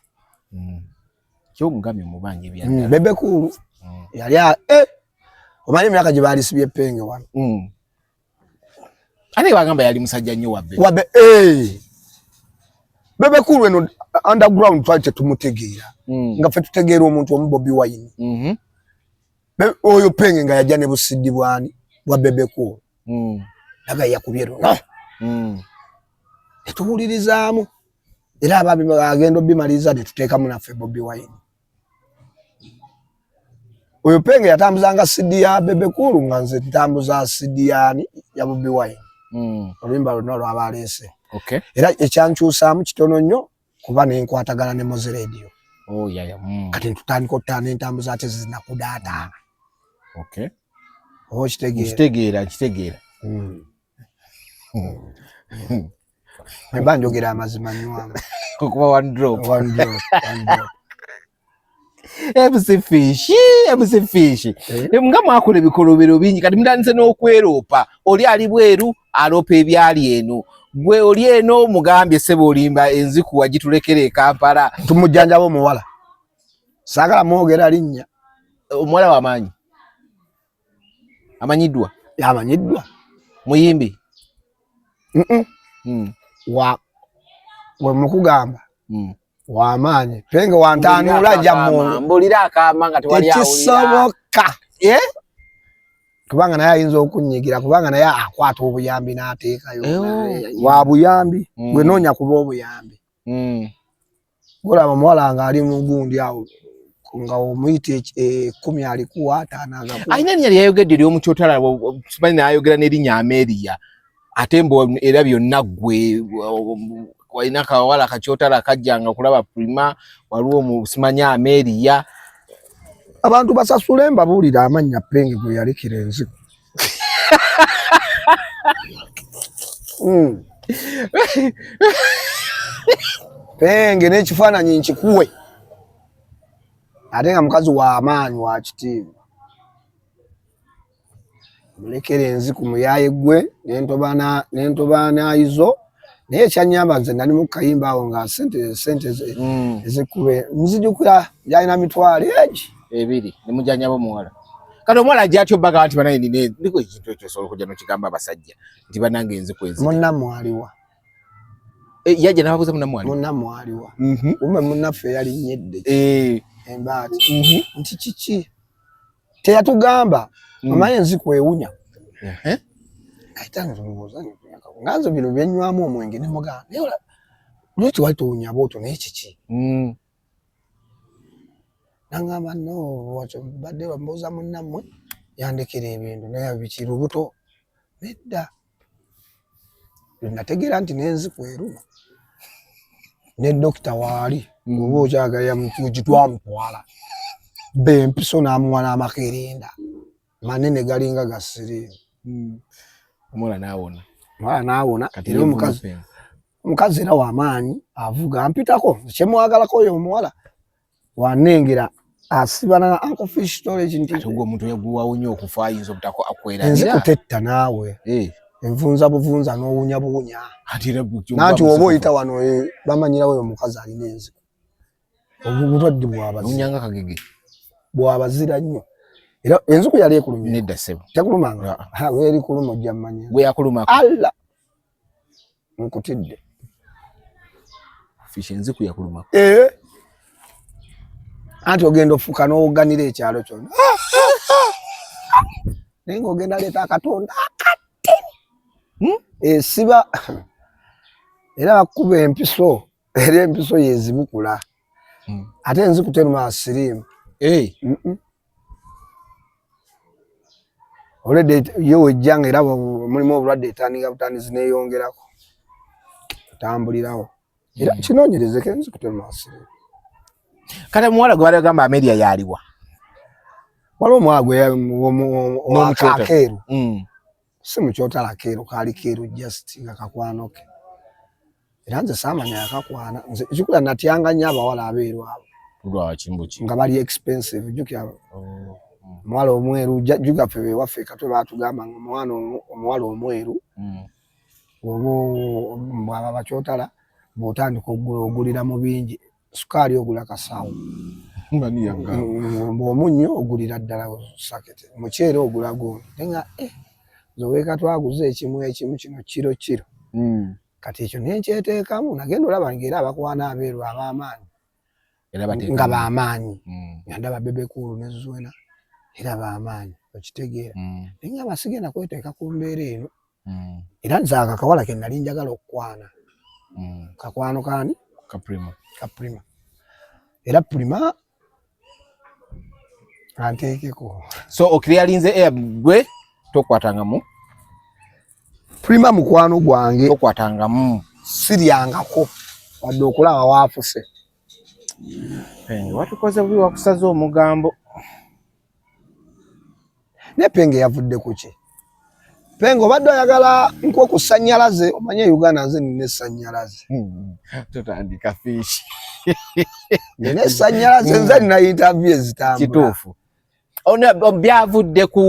Ky'omugambye omubanja ebya ddala. Bebe Cool yali omanyi emyaka gye baalisibye Penge wano. Ate bagamba yali musajja nnyo wa Bebe. Wa Bebe Cool eno underground twali tetumutegeera. Nga ffe tutegeera omuntu omu Bobi Wine. Oyo Penge nga yajja ne busiddi bwani bwa Bebe Cool. Naga yakubye luno. Tetuwulirizaamu era ababi agenda obimaliriza tetuteekamu naffe Bobi Wine. Oyo Penge yatambuzanga CD ya Bebe Cool nga nze ntambuza CD yani ya Bobi Wine. Oluyimba lwonna lwaba aleese. Era ekyankyusaamu kitono nnyo kuba nenkwatagana ne Moze Radio. Oh, yeah, yeah. Kati ntutandika okutaana entambuza ate zinakudaataana. Oba okitegeera? Nkitegeera, nkitegeera. Mba njogera amazima nywamu. Okuba one drop. One drop, one drop. MC Fish, MC Fish. Nga mwakola ebikolobero bingi kati mutandise n'okweroopa. Oli ali bweru aloopa ebyali eno. Gwe oli eno mugambye ssebo olimba enziku wagitulekera e Kampala. Tumujjanjaba omuwala. Saagala mwogera linnya. Omuwala w'amaanyi. Amanyiddwa? Amanyiddwa. Muyimbi? Wa we mukugamba. Wamaanyi Penge wantanuula ajja mu mbulira akaama nga tewali awulira. Tekisoboka. Kubanga naye ayinza okunyigira kubanga naye akwata obuyambi n'ateekayo. Wa buyambi, gwe noonya kuba obuyambi. Golaba omuwala ng'ali mu gundi awo nga omuyita 10 alikuwa 5 agakuwa. Alina erinnya lyeyayogedde ery'omukyotala, simanyi n'ayogera n'erinnya Amelia. Ate mbu era byonna ggwe walina akawala kakyotala kajjanga okulaba Prima, waliwo simanyi Amelia. Abantu basasule mbabuulire amannya Penge gwe yalekera enziku. Penge n'ekifaananyi nkikuwe ate nga mukazi wa maanyi wa kitiibwa mulekere enziku muyaye gwe nentobanaayizo naye ekyanyamba nze nali mu kayimba awo nga sente sente ezikube nzijukira yalina mitwalo egi ebiri nemujanyaba omuwala kati omuwala ajja atyo baga nti banaye nina ndiko ekintu ekyo osobola okujja nokigamba abasajja nti banange enziku ezi munnammwe aliwa eh, yajja nababuuza munnammwe aliwa munnammwe aliwa ume munnaffe yalinnyedde eh. embaati nti kiki teyatugamba omanyi enziku ewunya nga nze bino byenywamu omwenge nemugamba naye lwaki wali towunya bwotyo naye kiki nangamba no badde bambuuza munnammwe yandekera ebintu naye biki lubuto nedda nategeera nti nenziku eruma ne dokita waali oba okyagala gitwamutwala bempiso n'amuwa n'amakerenda manene galinga ga siriimu omuwala n'awona omuwala n'awona era omukazi omukazi era wamaanyi avuga mpitako kyemwagalako oyo omuwala wanengera asibana na uncle fish storage nti ate ogwo omuntu yaguwawunya okufa ayinza obutako akwerabira enziku tetta naawe eh. envunza buvunza n'owunya buwunya nanti oba oyita wano eh, bamanyirawo oyo omukazi alina enziku obulwadde bwabawunyanga kagege bwabazira nnyo era enziku yali ekulumye nedda ssebo tekulumanga weri kuluma ojja mmanya gwe yakulumako Allah nkutidde fish enziku yakulumako eh anti ogenda ofuka n'oganira ekyalo kyonna naye ng'ogenda leeta akatonda akatini esiba era bakuba empiso era empiso yezibukula ate enziku teruma siriimu eh. Already yo wejja nga era mulimu obulwadde etandika butandizi neyongerako otambulirawo era kinoonyerezeko enziku teruma siriimu. Kati omuwala gwe bagamba Amelia yaliwa? Waliwo omuwala gwe akeeru si mukyotala keeru kaali keeru just nga kakwano ke era nze saamanya yakakwana nze jukira natyanga nnyo abawala abeeru abo nga bali expensive jukira oh. omuwala omweru juga ffe bewaffe katwe batugamba nga omwana omuwala omweru oba bwaba bakyotala bw'otandika okugula ogulira mu bingi sukaali ogula kasawo omunnyo ogulira ddala sakete muceere ogula gundi naye nga eh, nze oweka twaguze ekimu ekimu kino kiro kiro kati ekyo nenkyeteekamu nagenda olaba nga era abakwana abeeru ab'amaanyi nga b'amaanyi nga ndaba Bebe Cool ne Zuena era b'amaanyi okitegeera naye nga basigenda kweteeka ku mbeera eno era nze ako akawala ke nali njagala okukwana kakwano kaani ka Prima era Prima anteekeko so okiryalinze air gwe tokwatangamu Prima mukwano gwange tokwatangamu siryangako wadde okulaba waafuse watukoze bubi wakusaza omugambo ne Penge yavudde ku ki? Penge obadde oyagala nkuwe ku ssannyalaze omanye Uganda nze nina essannyalaze totandika fishi nina essannyalaze nze nina interview ezitambula kituufu byavudde ku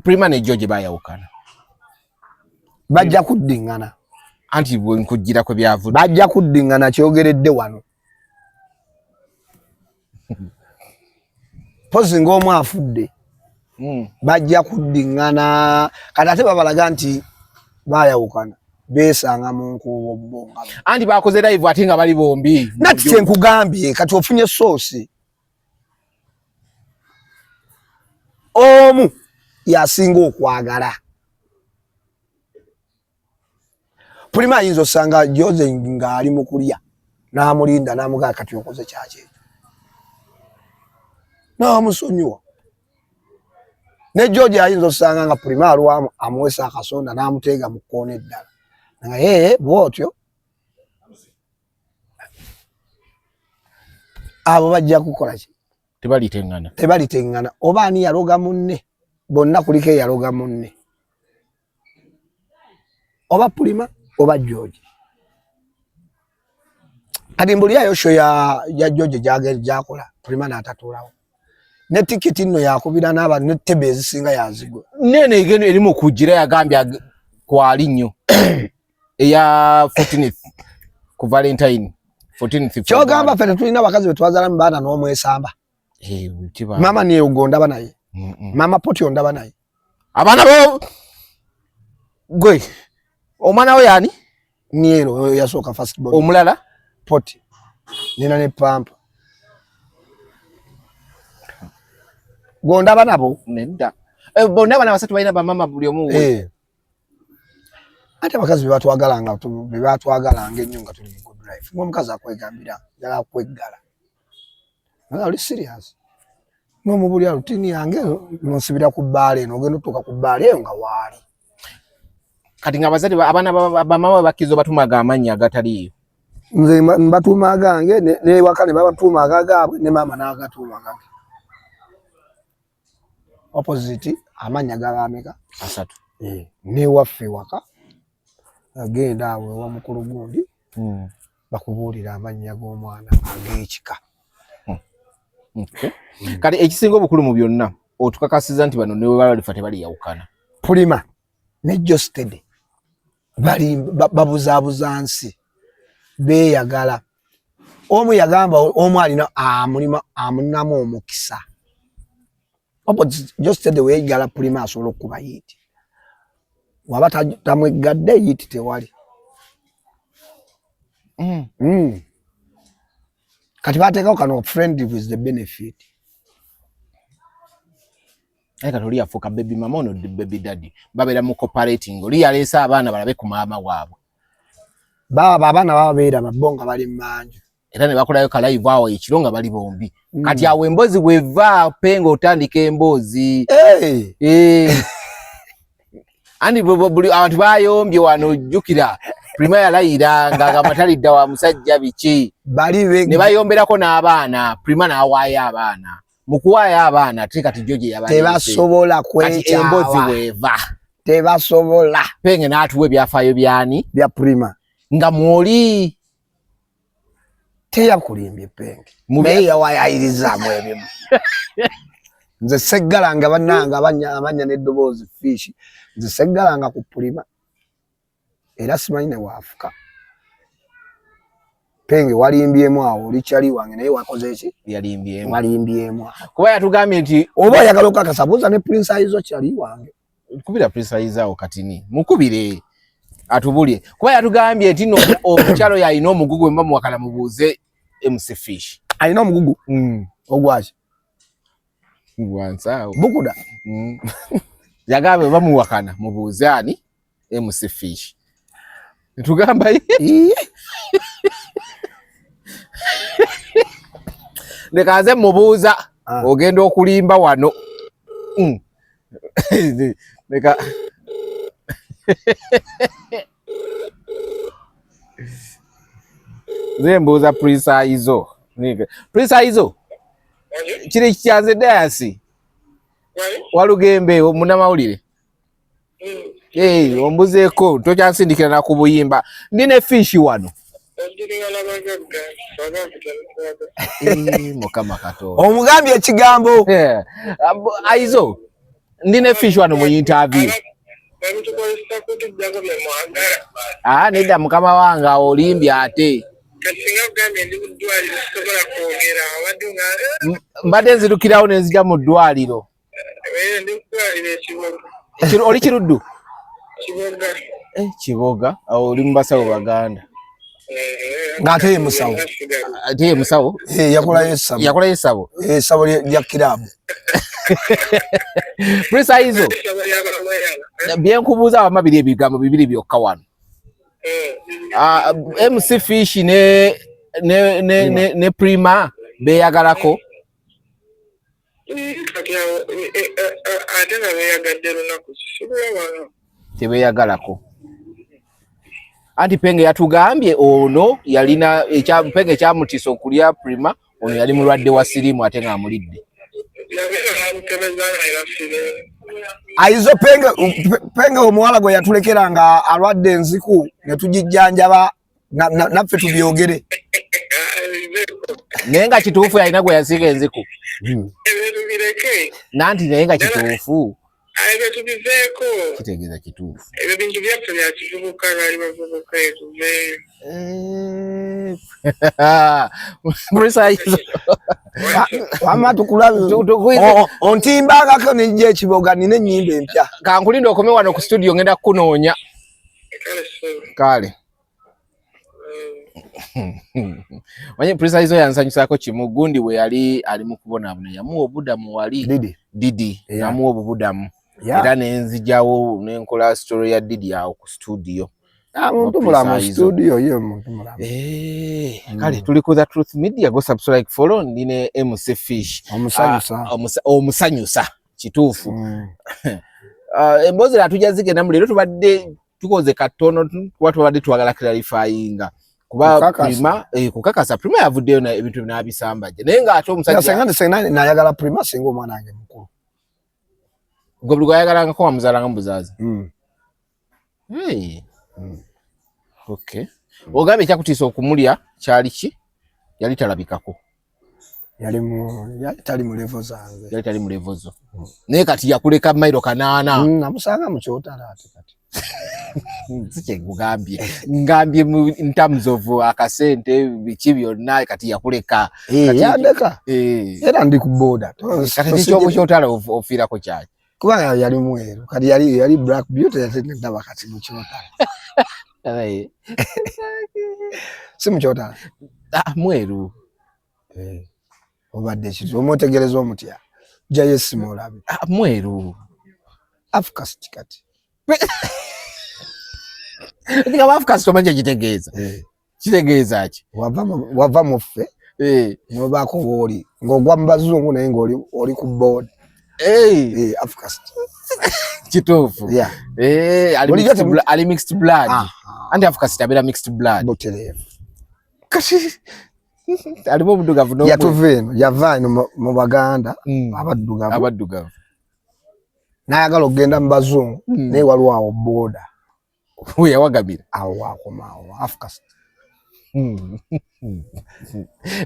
Prima ne George bayawukana bajja kuddingana anti nkujjira kwe byavudde bajja kuddingana kyogeredde wano pozi ng'omu afudde bajja kuddingana kati ate babalaga nti bayawukana besanga mu nkuubo bo anti bakoze live ate nga bali bombi nati kyenkugambye kati ofunye soosi omu yasinga okwagala Pulima ayinza osanga Jose ng'ali mu kulya n'amulinda n'amugaa kati okoze kyaki ekyo n'amusonyiwa ne George ayinza osanga nga Pulima alwamu amuwesa akasonda n'amuteega mu kkoona eddala nga yee bw'otyo abo bajja kukola ki tebaliteŋŋana tebaliteŋŋana oba ani yaloga munne bonna kuliko eyaloga munne. Oba Pulima oba George. Kati mbulirayo show ya George gyakola Pulima n'atatuulawo. Ne tikiti nno yakubira n'abantu ne tebe ezisinga yazigwa. Nene egeno eri mu kugira yagambye kwali nnyo. Eya 14th ku Valentine 14th. Kyogamba ffe tetulina bakazi be twazala mu baana n'omwesamba. Eh, Mama niye ugondaba naye. Mama poti ondaba naye. Abaana bo gwe omwana we yani? Niero oyo yasooka first born. Omulala poti nina ne pampa. Gondaba nabo nedda. Bonna abaana basatu balina bamama buli omu. Ate abakazi bebatwagalanga bebatwagalanga ennyo nga tuli mu good life. Ng'omukazi akwegambira njagala kweggala. Nga oli serious. N'omubulira routine yange nsibira ku bbaala eno ogenda otuuka ku bbaala eyo nga waali. Kati nga abazadde abaana bamama bakkiriza obatumaga amannya agataliiyo. Nze mbatuuma agange n'ewaka ne babatuuma agagaabwe ne maama n'agatuuma agage. Opposite amannya gaba ameka? Asatu. N'ewaffe waka agenda awo ewa mukulu gundi bakubuulira amannya g'omwana ag'ekika. Kati ekisinga obukulu mu byonna otukakasiza nti bano ne bwe balifa tebaliyawukana. Pulima ne Jostede bali babuzaabuza nsi beeyagala. Omu yagamba omu alina amulima amunamu omukisa. Opposite Jostede weeyagala Pulima asobola okukuba yiiti. Waba tamweggadde yiiti tewali. Kati bateekawo kano friend with the benefit. Aye kati oli yafuuka baby mama ono baby daddy babeera mu cooperating oli yaleese abaana balabe ku maama waabwe. Baaba abaana baba beeraba bo nga bali mmanju. Era ne bakolayo ka live awo ekiro nga bali bombi. Kati awo emboozi bw'eva pe ng'otandika emboozi. Andi buli abantu bayombye wano jjukira Prima yalayira ng'agamba talidda wa musajja biki. Ne bayomberako n'abaana Prima n'awaayo abaana. Mu kuwaayo abaana ate kati George yabaleese. Tebasobola kwekyawa. Emboozi bw'eva. Tebasobola. Penge n'atuwa ebyafaayo byani? Bya Prima. Nga mwoli. Teyakulimbye Penge. Naye yawayayirizaamu ebimu. Nze seggalanga bannange abanya n'eddoboozi fish. Nze seggalanga ku Prima. Era simanyi ne waafuka. Penge walimbyemu awo oli kyali wange naye wakoze ki? Yalimbyemu. Walimbyemu awo. Kuba yatugambye nti oba oyagala okukakasa buuza ne Prince Aizo kyali wange. Kubira Prince Aizo awo katini. Mukubire atubulye. Kuba yatugambye nti no omukyalo yalina omugugu mba muwakala mubuuze MC Fish. Alina omugugu? Ogwaki? Gwansaawo. Bukuda. Yagambye bamuwakana mubuuze ani? MC Fish. Tugamba leka nze mubuuza ogenda okulimba wano. Leka nze mbuuza Prince Aizo. Prince Aizo, kiri kyanze dayasi Walugembe munnamawulire. Ombuzeeko tokyansindikira na ku buyimba. Ndi ne fish wano. Mukama Katonda. Omugambye ekigambo. Aizo, ndi ne fish wano mu interview. Nedda mukama wange awo olimbye ate. Mbadde nzirukirawo ne nzija mu ddwaliro. Oli Kiruddu? Kiboga. Awo oli mu basawo Baganda. Ng'ate ye musawo. Ate ye musawo? Yakolayo essabo. Yakolayo essabo? Essabo lya kiraabu. Prince Aizo, bye nkubuuza wamma biri ebigambo bibiri byokka wano. MC Fish ne Prima beeyagalako? Ate nga beeyagadde lunaku sibula wano. Tebeeyagalako. Anti Penge yatugambye ono yalina Penge ekyamutiisa okulya Prima ono yali mulwadde wa siriimu ate ng'amulidde. Aizo penge penge omuwala gwe yatulekera nga alwadde enziku ne tugijjanjaba naffe tubyogere. Naye nga kituufu yalina gwe yasiiga enziku. Nanti naye nga kituufu. Ebyo tubiveeko. Kitegeeza kituufu. Ebyo bintu byaffe bya kivubuka, baali bavubuka, tuveeyo. Wamma tukulabe. Ontimbangako nejja ekiboga nina ennyimba empya. Kankulinda okome wano ku studio ngenda kukunoonya. Kale. Manyi Precise yansanyusaako kimu gundi we yali ali mu kubonaabona yamuwa obudamu wali Didi, Didi yamuwa obubudamu yeah. Era nenzijawo nenkola story ya Didi awo ku studio. Ah, muntu mulamu studio ye muntu mulamu. Kale tuli ku The Truth Media, go subscribe, follow. Ndi ne MC Fish. Omusanyusa. Ah, omusanyusa kituufu. Emboozi era tujja zigenda mu leero tubadde tukoze katono kuba tubadde twagala clarifyinga kuba Prima kukakasa Prima yavuddeyo na ebintu n'abisambajja naye ng'ate omusajja senga nayagala Prima singa omwana wange mukulu. Gwe buli gwayagalangako wamuzaalanga mu buzaazi. Hey. Okay. Ogambye ekyakutiisa okumulya kyali ki? Yali talabikako. Yali tali mu level zange. Yali tali mu level zo. Naye kati yakuleka mailo 8. Namusanga mu kyotala ate kati. Si kye nkugambye. Ngambye in terms of akasente biki byonna kati yakuleka. Yandeka. Era ndi ku boda. Kati ekyomu kyotala ofiirako kyaki? Kubanga yali mweru. Kati yali black beauty ate ndaba kati mu kyotala. Si mu kyotala. Ah, mweru. Obadde kizibu omwetegereza omutya jjayo essimu olabe. Ah, mweru. Afcast kati. Nga Afcast omanyi kyekitegeeza. Kitegeeza ki? Wava mu ffe. N'obaako w'oli ng'ogwa mu bazungu naye ng'oli ku board. Afcast. Kituufu. Yeah. Ali mixed blood. Anti Afcast abeera mixed blood. Butereevu. Kati alimu omuddugavu. Yatuva eno, yava eno mu Baganda abaddugavu. Abaddugavu. N'ayagala okugenda mu bazungu naye waliwo awo boda. We yawagamira. Awo wakoma awo Afcast.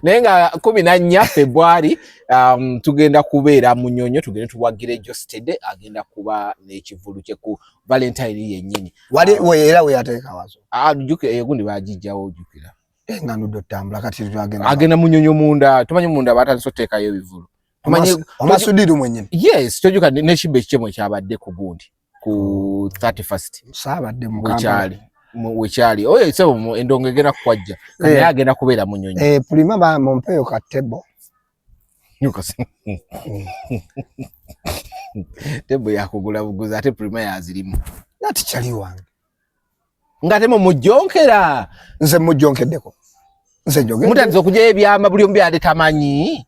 Naye nga 14 February tugenda kubeera mu Nnyonyo, tugende tuwagire Jostede agenda kuba n'ekivvulu kye ku Valentine yennyini. Wali era we yateeka wazo. Ah, jjukira gundi baagijjawo ojjukira. Nga ndudde otambula kati twagenda. Agenda mu Nnyonyo munda, tumanyi munda batandise oteekayo ebivvulu. Omasudiru mwennyini. Yes, tojuka n'ekibbo ekikyemu ekyabadde ku gundi ku 31st. Saabadde mu Kampala. Wekyali. Oyo sebo endongo egenda kukwajja. Naye agenda kubeera mu Nnyonyo. Prima mumpeeyo ka table. Table yakugula buguzi ate Prima yazirimu. Nati kyali wange. Nga temo mujjonkera. Nze mujjonkeddeko. Nze njogedde. Mutandise okuggyayo ebyama buli omu byadde tamanyi.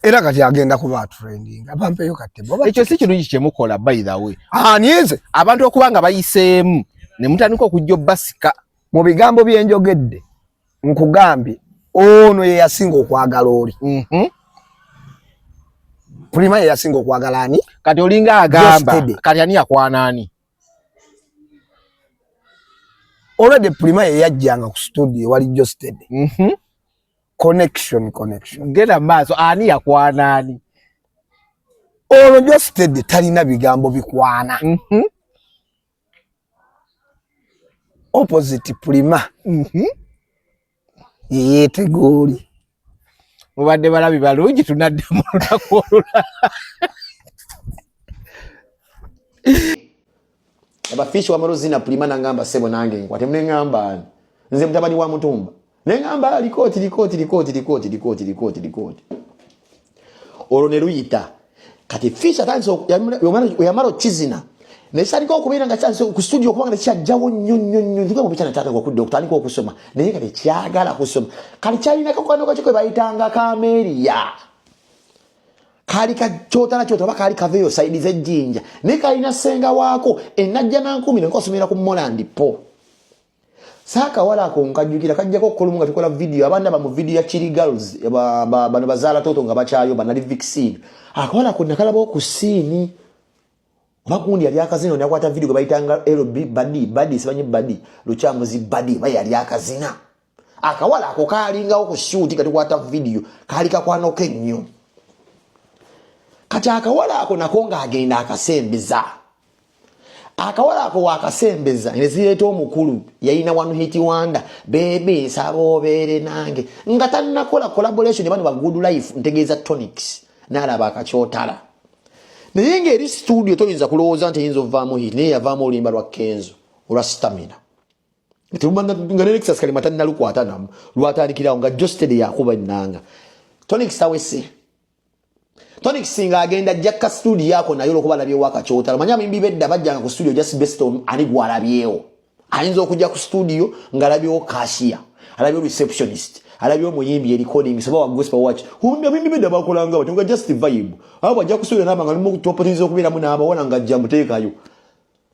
Era kati agenda kuba trending. Abampeeyo ka table. Ekyo si kirungi kye mukola by the way. Ah, nize. Abantu okuba nga bayiseemu ne mutandika okujja obbasika. Mu bigambo bye njogedde nkugambye ono ye yasinga okwagala oli. Prima ye yasinga okwagala ani? Kati olinga agamba kati ani yakwana ani? Already Prima ye yajjanga ku studio wali Jostede. Connection. Genda maaso ani yakwana ani? Ono Jostede talina bigambo bikwana. Opposite Prima. Yeyetegooli. Mubadde balabi balungi tunadde mu lunaku olulala. Abafishi wamala ozina Prima nangamba sebo nange nkwate mune ngamba nze mutabani wa Mutumba. Ne ngamba likooti likooti likooti likooti likooti likooti likooti. Olwo ne luyita. Kati Fish atandise yamala okizina. Ne kitandika okubeera nga kyandise ku studio okuba nga tekyajjawo nnyo nnyo nnyo. Ntuka mu bikyana kyatandika okudda okutandika okusoma. Naye nga tekyagala kusoma. Kati kyalina kakwano kakyo kwe bayitanga Kameria. Kaali ka kyotala kyotala oba kaali kaveeyo sayidi z'ejjinja. Naye kalina ssenga waako enajja nankumi ne nkosomera ku Moland Po. Saakawala ako nkajjukira kajjako okukolumu nga tukola video abaana ba mu video ya Chili Girls bano bazaala toto nga bakyayo banali Vixen. Akawala ako nakalabawo ku siini. Oba gundi yali akazina, ono yakwata video gwe bayitanga LB Badi Badi, simanyi Badi Lukyamuzi Badi, oba yali akazina. Akawala ako kaalingawo ku shoot nga tukwata video, kaali kakwanoko ennyo. Kati akawala ako nako ng'agenda akasembeza. Akawala ako wakasembeza ne zireeta omukulu yalina one hit wonder, "Baby nsaba obeere nange," nga tannakola collaboration bano ba Good Life, ntegeeza Tonics. N'alaba akakyotala, naye ng'eri studio toyinza kulowooza nti eyinza ovaamu hit, naye yavaamu oluyimba lwa Kenzo olwa Stamina, nga ne Lexus Kalema tannalukwata namu, lwatandikirawo nga Josted yakuba ennanga. Tonics tawese. Tonics ng'agenda jakka studio ako naye olwokuba alabyewo akakyotala. Manyi abayimbi bedda bajjanga ku studio just based on ani gwalabyewo. Ayinza okujja ku studio ng'alabyewo cashier, alabyewo receptionist, alabyewo omuyimbi, recording soba wa gospel watch. Abayimbi bedda bakolanga batyo, nga just vibe abo bajja ku studio naba nga limu opportunity okubeeramu n'abawala nga ajja muteekayo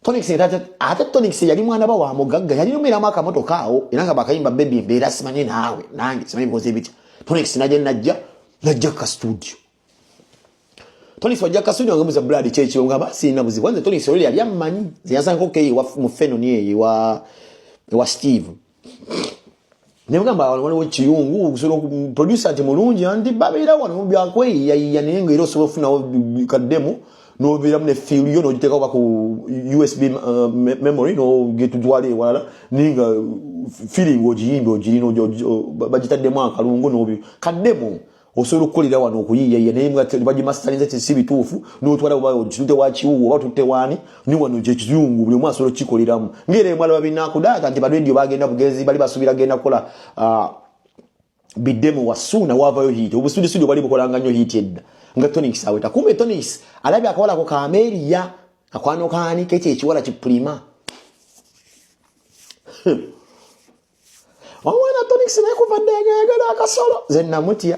Tonics. Ate Tonics yali mwana ba wa mugagga, yali nomeramu akamotoka awo, era nga bakayimba "Baby mbeera simanyi naawe nange simanyi bikoze bitya." Tonics najja najja ka studio. Tonics wajja ka studio nga muza blood kyekyo nga basiina buzibu. Nze Tonics oli yali ammanyi, nze yansangako keyi mu Fenon eyo ewa Steve, nemugamba waliwo kiyungu osobola producer nti mulungi anti babeera wano byakweyiyayiya, naye nga era osobola okufunawo kaddemu nobeeramu ne feel yo nogiteeka oba ku USB memory nogetutwala ewalala, naye nga feeling ogiyimbi ogirina bagitaddemu akalungo nobi kaddemu osobola okukolera wano okuyiyayiya, naye nga bagimasitalinze si bituufu, notwala oba okitute wakiwuwo oba tutte waani ni wano kyekiyungu buli omu asobola okukikoleramu. Ngaera emwalaba binakudaaka nti baradio bagenda bugenzi bali basuubira genda kukola biddemu wasuuna wavayo hit. Obusudisudi bwali bukolanga nnyo hit edda nga Tonics aweta. Kumbe Tonics alabye akawala ko kaameriya kakwano kaani kekyo ekiwala kipulima omwana. Tonics naye kuva dda yagayagala akasolo, nze namutya.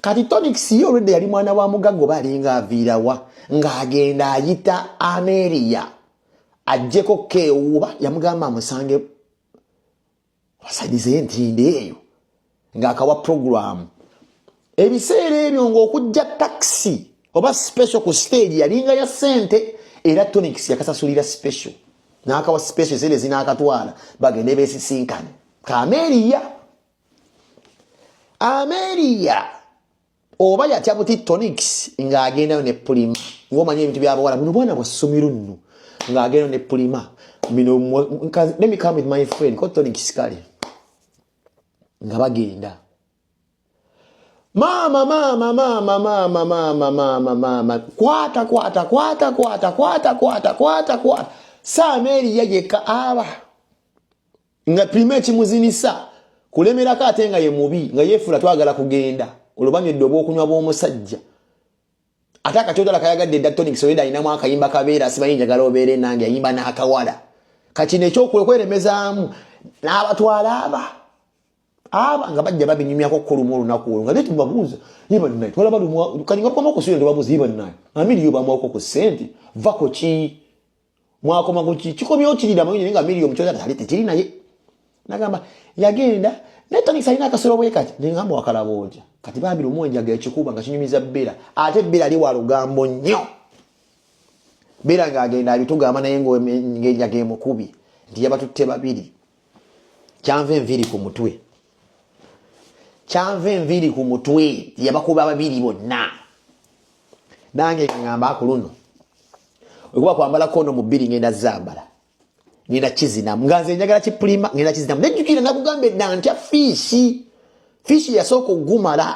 Kati Tonics ye olwedde yali mwana wa mugagga oba alinga aviirawa, ng'agenda ayita Ameria ajjeko keewuuba, yamugamba amusange basaidize entinde eyo ng'akawa programu. Ebiseera ebyo ng'okujja taxi oba special ku stage yalinga ya ssente, era Tonics yakasasulira special n'akawa special eseera ezinaakatwala bagende beesisinkane. Kaameriya Ameria oba yatya buti Tonics ng'agendayo ne pulima, ng'omanyi ebintu byabawala buno bwana bwa ssomero nno, ng'agendayo ne pulima bino, "Let me come with my friend ko Tonics." Kale nga bagenda, maama maama maama maama maama maama maama, kwata kwata kwata kwata kwata kwata kwata kwata sa Ameria yekka aba nga prima ekimuzinisa kulemerako, ate nga ye mubi nga yeefula twagala kugenda olwo banywedde obwokunywa bw'omusajja, ate akakyotala kayagadde edda. Tonics olwedda alinamu akayimba kabeera simanyi "Njagala obeere nange", yayimba n'akawala kakino ekyokweremezaamu n'abatwala aba aba nga bajja babinyumyako kolumu olunaku olwo nga naye tubabuuza ye bannaye twalaba lumu kati nga tukoma okusuula, tubabuuza ye bannaye amiriyo bamwako ku ssente vako ki mwakoma ku ki kikomyewo kirira amanyi, naye nga miliyo mukyota tali tekiri, naye nagamba yagenda naye Tonics alina akasolo bwe kati nengamba wakalaba otya. Kati bambi lumu enjaga ekikuba nga kinyumiza Bera, ate Bera ali wa lugambo nnyo. Bera ng'agenda abitugamba, naye ng'enjaga emukubi nti yabatutte babiri. Kyanva enviiri ku mutwe, kyanva enviiri ku mutwe, yabakuba babiri bonna. Nange ngamba ku luno okuba kwambala kono mu bbiri ngenda zambala, ngenda kizinamu nga nze njagala kipulima, ngenda kizinamu. Nejjukira nakugamba edda ntya Fiishi. Fiishi yasooka okugumala,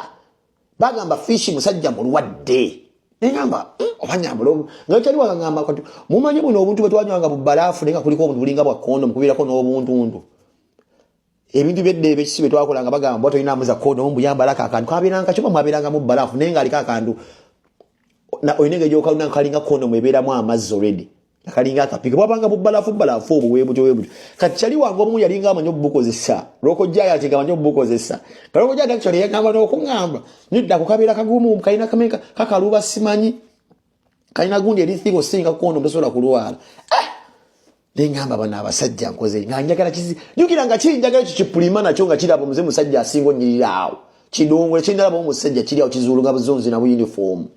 bagamba Fiishi musajja mulwadde. Neŋamba oba nyambula nga kyali wagamba kati mumanyi buno obuntu bwe twanywanga mu bbalaafu, naye nga kuliko obuntu bulinga bwa kondomu kubirako n'obuntuntu, ebintu byedda ebyekisi bye twakolanga, bagamba bwa tolina amuza kondomu mbuyambalako akantu kabeeranga kyuma mwabeeranga mu bbalaafu, naye ng'aliko akantu olina engeri gyokalina kalinga kondomu ebeeramu amazzi already, akalinga akapika bwabanga bubalaafu balaafu obwo webutyo webutyo. Kati kyali wange omu yalinga amanyi obubukozesa, lwokojjayo ati nga amanyi obubukozesa. Kalwokojjayo actually yagamba n'okuŋŋamba nidda ku kabeera kagumu kalina kameka kakaluba simanyi kalina gundi eri thick osinga kondomu, tosobola kulwala. Eh! Neŋŋamba bano abasajja nkoze nga njagala kizi jjukira nga kinjagala ekyo kipulima nakyo nga kiraba omuze musajja asinga onyirira awo kidongole kindalaba omusajja kiri awo kizuulunga buzunzi na buyunifoomu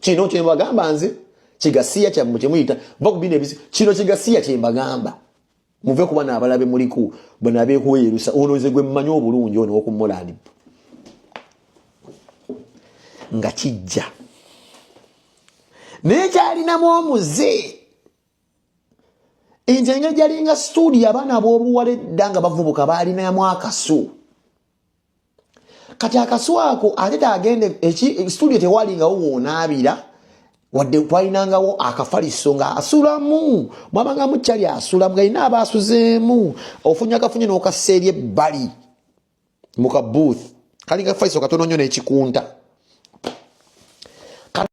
kino kyebagamba nze Kigasiya kyammwe kyemuyita va ku bino ebisi, kino kigasiya kyembagamba. Muve kuba naabalabe muliku bano abeekuweyerusa. Ono nze gwe mmanyi obulungi, ono wokumulandi nga kijja naye kyalinamu omuze nti engeri gyalinga studio, abaana ab'obuwala edda nga bavubuka baalinamu akasu. Kati akasu ako ate tagende studio tewalingawo woonaabira, wadde twalinangawo akafaliso nga asulamu, mwabangamu kyali asulamu galina aba asuzeemu, ofunya akafunye n'okassa eri ebbali mu ka booth, kalinga kafaliso katono nnyo n'ekikunta.